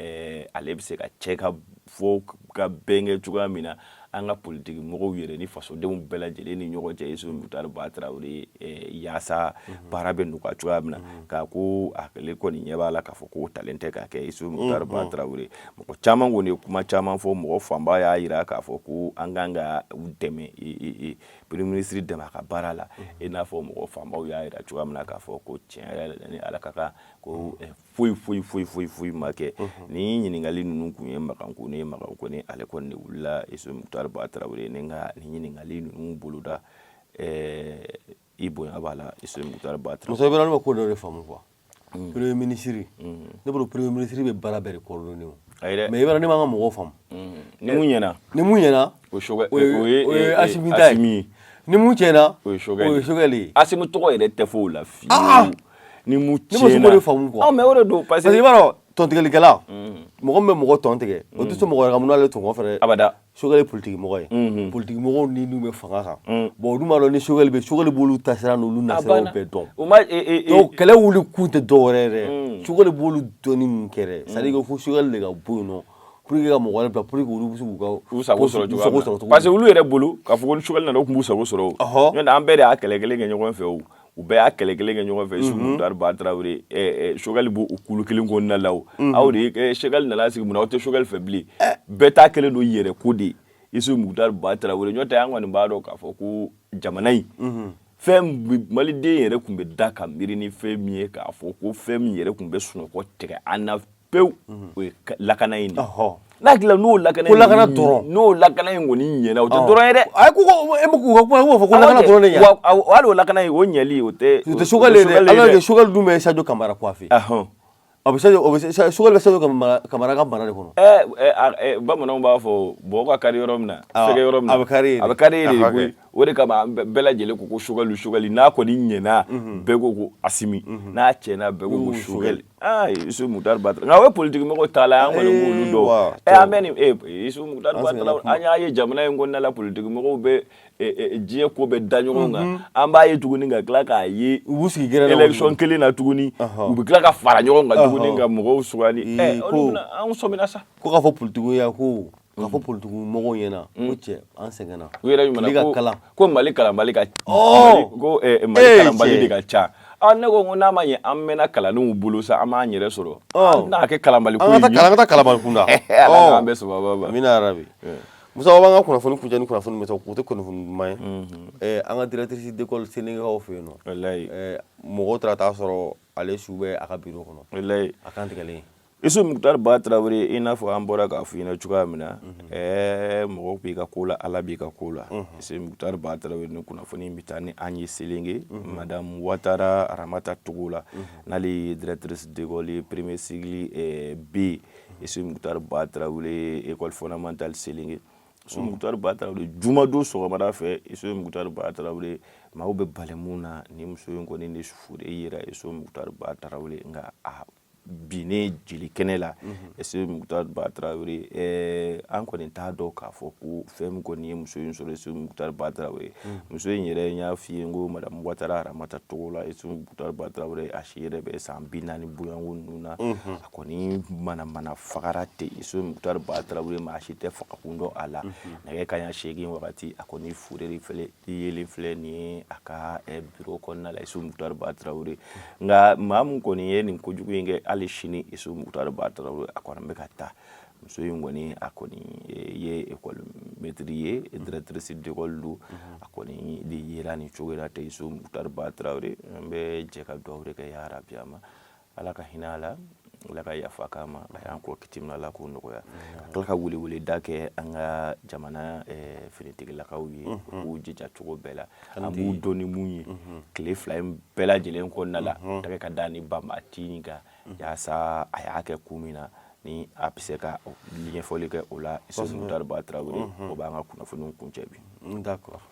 ale bɛ se ka cɛ ka fɔ ka bɛn kɛ cogoya min na an ka politiki mɔgɔw yɛrɛ ni fasodenw bɛɛ lajɛlen ni ɲɔgɔn cɛ, Isu Mukutari Ba Tarawele, yaasa baara bɛ nɔgɔya cogoya min na. K'a ko ale kɔni ɲɛ b'a la k'a fɔ k'o talen tɛ k'a kɛ, Isu Mukutari Ba Tarawele. Mɔgɔ caman kɔni ye kuma caman fɔ. Mɔgɔ fanba y'a jira k'a fɔ ko an kan ka u dɛmɛ, premier ministre dɛmɛ a ka baara la, i n'a fɔ mɔgɔ fanbaw y'a jira cogoya min na k'a fɔ ko tiɲɛ yɛrɛ la ni Ala ka kan, ko foyi foyi foyi foyi foyi ma kɛ. Ni ɲininkali ninnu kun ye Makan Kone ye, Makan Kone, ale kɔni de wulila, Isu Mukutari Ba Tarawele, ni ka nin ɲininkali ninnu boloda. I bonya b'a la, Isu Mukutari Ba Tarawele. Musa Ibrahima, ko dɔ de faamu quoi. Premier ministre, ne bolo, premier ministre bɛ baara bɛɛ de coordonner o. Ayi dɛ. Mais i b'a dɔn, ne m'an ka mɔgɔw faamu. Ni mun ɲɛna? Ni mun ɲɛna? O Choguel. O ye, o ye Asimi ta ye. Ni mun tiɲɛna? O ye Choguel. O ye Choguel ye. Asimi tɔgɔ yɛrɛ tɛ fɔ o la fiyewu. Ni mun Ne ma se k'o de faamu quoi. Ah, mais o de don, parce que i b'a dɔn, tɔntigɛlikɛla, mɔgɔ min bɛ mɔgɔ tɔn tigɛ, o tɛ sɔn mɔgɔ wɛrɛ ka mun n'ale tɔn kɔfɛ dɛ. Abada. Choguel ye politique mɔgɔ ye, politique mɔgɔw ni n'u bɛ fanga kan. Bon, olu b'a dɔn ni Choguel bɛ, Choguel b'olu tasira n'olu nasiraw bɛɛ dɔn. O ma Donc kɛlɛ wuli kun tɛ dɔwɛrɛ ye dɛ, Choguel b'olu dɔnni min kɛ dɛ, c'est à dire que fo Choguel de ka bɔ yen nɔ pour que ka mɔgɔ wɛrɛ bila, pour que olu bɛ se k'u ka u sago sɔrɔ cogoya min na, parce que olu yɛrɛ bolo k'a fɔ ko ni Choguel nana, u tun b'u sago sɔrɔ o. N'o tɛ, an bɛɛ de y'a kɛlɛ kelen kɛ ɲɔgɔn fɛ o, u bɛɛ y'a kɛlɛ kelen kɛ ɲɔgɔn fɛ. Isu Mukutari Ba Tarawele, Choguel b'o kulu kelen kɔnɔna la o. Aw de ye Choguel nana sigi, mun na aw tɛ Choguel fɛ bilen? Bɛɛ ta kɛlen don yɛrɛ ko de ye, Isu Mukutari Ba Tarawele. N'o tɛ, an kɔni b'a dɔn k'a fɔ ko jamana in fɛn, maliden yɛrɛ tun bɛ da ka miiri ni fɛn min ye, k'a fɔ ko fɛn min yɛrɛ tun bɛ sunɔgɔ tigɛ an na pewu, o ye lakana in de ye. N'a hakili n'o lakana ko lakana dɔrɔn. N'o lakana in kɔni ɲɛna, o tɛ dɔrɔn ye dɛ. Ayi, ko e ma k'u ka kuma, k'u b'a fɔ ko lakana dɔrɔn de ɲɛna. Wa hali o lakana in, o ɲɛli, o tɛ o tɛ Choguel ye dɛ, alors que Choguel dun bɛ Sadio Kamara coiffé. A bɛ Sadio, o bɛ Choguel bɛ Sadio Kamara ka mara de kɔnɔ. Bamananw b'a fɔ bɔgɔ ka kari yɔrɔ min na, fɛgɛ yɔrɔ min na, a bɛ kari yen. A bɛ kari yen de koyi. O de kama an bɛɛ lajɛlen ko ko Choguel, Choguel. N'a kɔni ɲɛna, bɛɛ ko ko Asimi. N'a tiɲɛna, bɛɛ ko ko Choguel. Aa, Isu Mukutari Ba Tarawele, nka o ye politique mɔgɔw ta la, an kɔni b'olu dɔn. An bɛ nin Isu Mukutari Ba Tarawele, an y'a ye jamana in kɔnɔna la, politique mɔgɔw bɛ diɲɛ ko bɛɛ da ɲɔgɔn kan. An b'a ye tuguni ka tila k'a ye u b'u sigi gɛrɛn na élection kelen na tuguni, u bɛ tila ka fara ɲɔgɔn kan tuguni ka mɔgɔw sugandi. Olu bɛna an sɔmina sa. Ko k'a fɔ politique ya, ko k'a fɔ politique mɔgɔw ɲɛna ko cɛ, an sɛgɛnna. U yɛrɛ ɲuman ko kalan ko Mali kalanbali ka ko Mali kalanbali de ka ca. Ah, ne ko n'a ma ɲɛ an mɛnna kalandenw bolo sa, an b'an yɛrɛ sɔrɔ, an tɛna kɛ kalanbali ko ye. An ka taa kalanbali kunda. Ala k'an bɛɛ sababa ma. Amina yarabi. Musa, b'an ka kunnafoni kuncɛ ni kunnafoni min o tɛ kunnafoni duman ye. An ka directrice d'école Sénégal fɛ yen nɔ, walayi, mɔgɔw taara taa sɔrɔ ale su bɛ a ka bureau kɔnɔ. Walayi. A kan tigɛlen. Isu Mukutari Ba Tarawele, i n'a fɔ an bɔra k'a f'i ɲɛna cogoya min na, mɔgɔ b'i ka ko la, Ala b'i ka ko la. Isu Mukutari Ba Tarawele, ni kunnafoni bɛ taa ni an ye Selenge, Madame Watara Aramata Togola, n'ale ye directrice d'école ye, premier cycle B, Isu Mukutari Ba Tarawele, école fondamentale Selenge. Isu Mukutari Ba Tarawele, jumadon sɔgɔmada fɛ, Isu Mukutari Ba Tarawele, maaw bɛ bali mun na, ni muso in kɔni de fure yera, Isu Mukutari Ba Tarawele, nka a binnen jeli kɛnɛ la. Isu Mukutari Ba Tarawele, an kɔni t'a dɔn k'a fɔ ko fɛn min kɔni ye muso in sɔrɔ. Isu Mukutari Ba Tarawele, muso in yɛrɛ, n y'a f'i ye n ko Madame Watara Aramata Togola, Isu Mukutari Ba Tarawele, a si yɛrɛ bɛ san 40 bonyanko ninnu na. A kɔni manamana fagara ten. Isu Mukutari Ba Tarawele, maa si tɛ fagakun dɔn a la. Nɛgɛ kanɲɛ 8 wagati, a kɔni fure filɛ yelen filɛ nin ye a ka biro kɔnɔna la, Isu Mukutari Ba Tarawele. Nka maa min kɔni ye nin kojugu in kɛ, hali sini, Isu Mukutari Ba Tarawele, a kɔni bɛ ka taa. Muso in kɔni, a kɔni ye école maître ye, directrice d'école don. A kɔni de yera nin cogo la ten. Isu Mukutari Ba Tarawele, an bɛ jɛ ka dugawu de kɛ ya rabi a ma. Ala ka hinɛ a la, Ala ka yafa k'a ma. A y'an kɔ kiti min, Ala k'o nɔgɔya. Ka tila ka weleweleda kɛ an ka jamana finitigilakaw ye, u k'u jija cogo bɛɛ la. An b'u dɔn ni mun ye tile 2 in bɛɛ lajɛlen kɔnɔna la, tɛgɛ ka da ni banbati in kan, yaasa a y'a kɛ kun min na, ni a bɛ se ka ɲɛfɔli kɛ o la. Isu Mukutari Ba Tarawele, o b'an ka kunnafoniw kuncɛ bi. D'accord,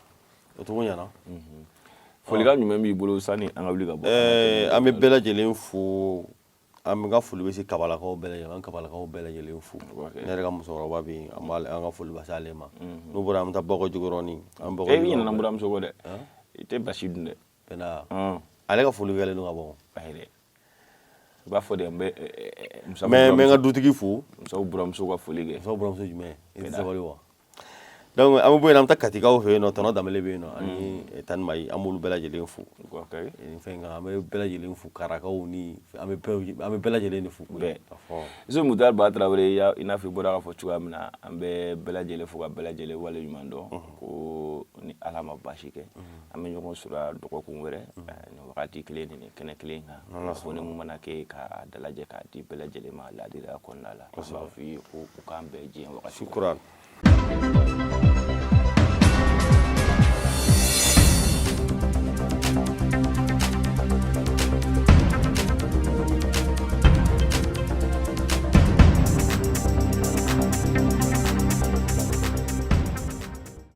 o cogo ɲɛna. Folikan jumɛn b'i bolo sani an ka wuli ka bɔ? An bɛ bɛɛ lajɛlen fo. An bɛ ka foli bɛ se kabalakaw bɛɛ lajɛlen, an kabalakaw bɛɛ lajɛlen fo. Ne yɛrɛ ka musokɔrɔba bɛ yen, an b'a an ka foli bɛ se ale ma. N'o bɔra, an bɛ taa Bakɔ Jikɔrɔni, an Bakɔ. E bɛ ɲinɛ buramuso kɔ dɛ, i tɛ basi dun dɛ. Penda, ale ka foli kɛlen don ka bɔ. Ayi dɛ, i b'a fɔ de, n bɛ Musa. Mais n bɛ n ka dutigi fo. Musaw buramuso ka foli kɛ. Musaw buramuso jumɛn? I tɛ sabali wa? Donc an bɛ bɔ yen, an bɛ taa Katikaw fɛ yen nɔ, tɔnɔ Danbele bɛ yen nɔ ani Tani Mayi, an b'olu bɛɛ lajɛlen fo. Nin fɛn kan, an bɛ bɛɛ lajɛlen fo, Karakaw ni an bɛ bɛɛ lajɛlen de fo. Bɛɛ. Isu Mukutari Ba Tarawele, i n'a fɔ i bɔra k'a fɔ cogoya min na, an bɛ bɛɛ lajɛlen fo ka bɛɛ lajɛlen waleɲuman dɔn ko ni Ala ma baasi kɛ, an bɛ ɲɔgɔn sɔrɔ dɔgɔkun wɛrɛ nin wagati kelen ni nin kɛnɛ kelen kan. Kunnafoni mun mana kɛ k'a dalajɛ k'a di bɛɛ lajɛlen ma laadiriya kɔnɔna la, an b'a f'i ye ko u k'an bɛn diɲɛ wagati. Shukran.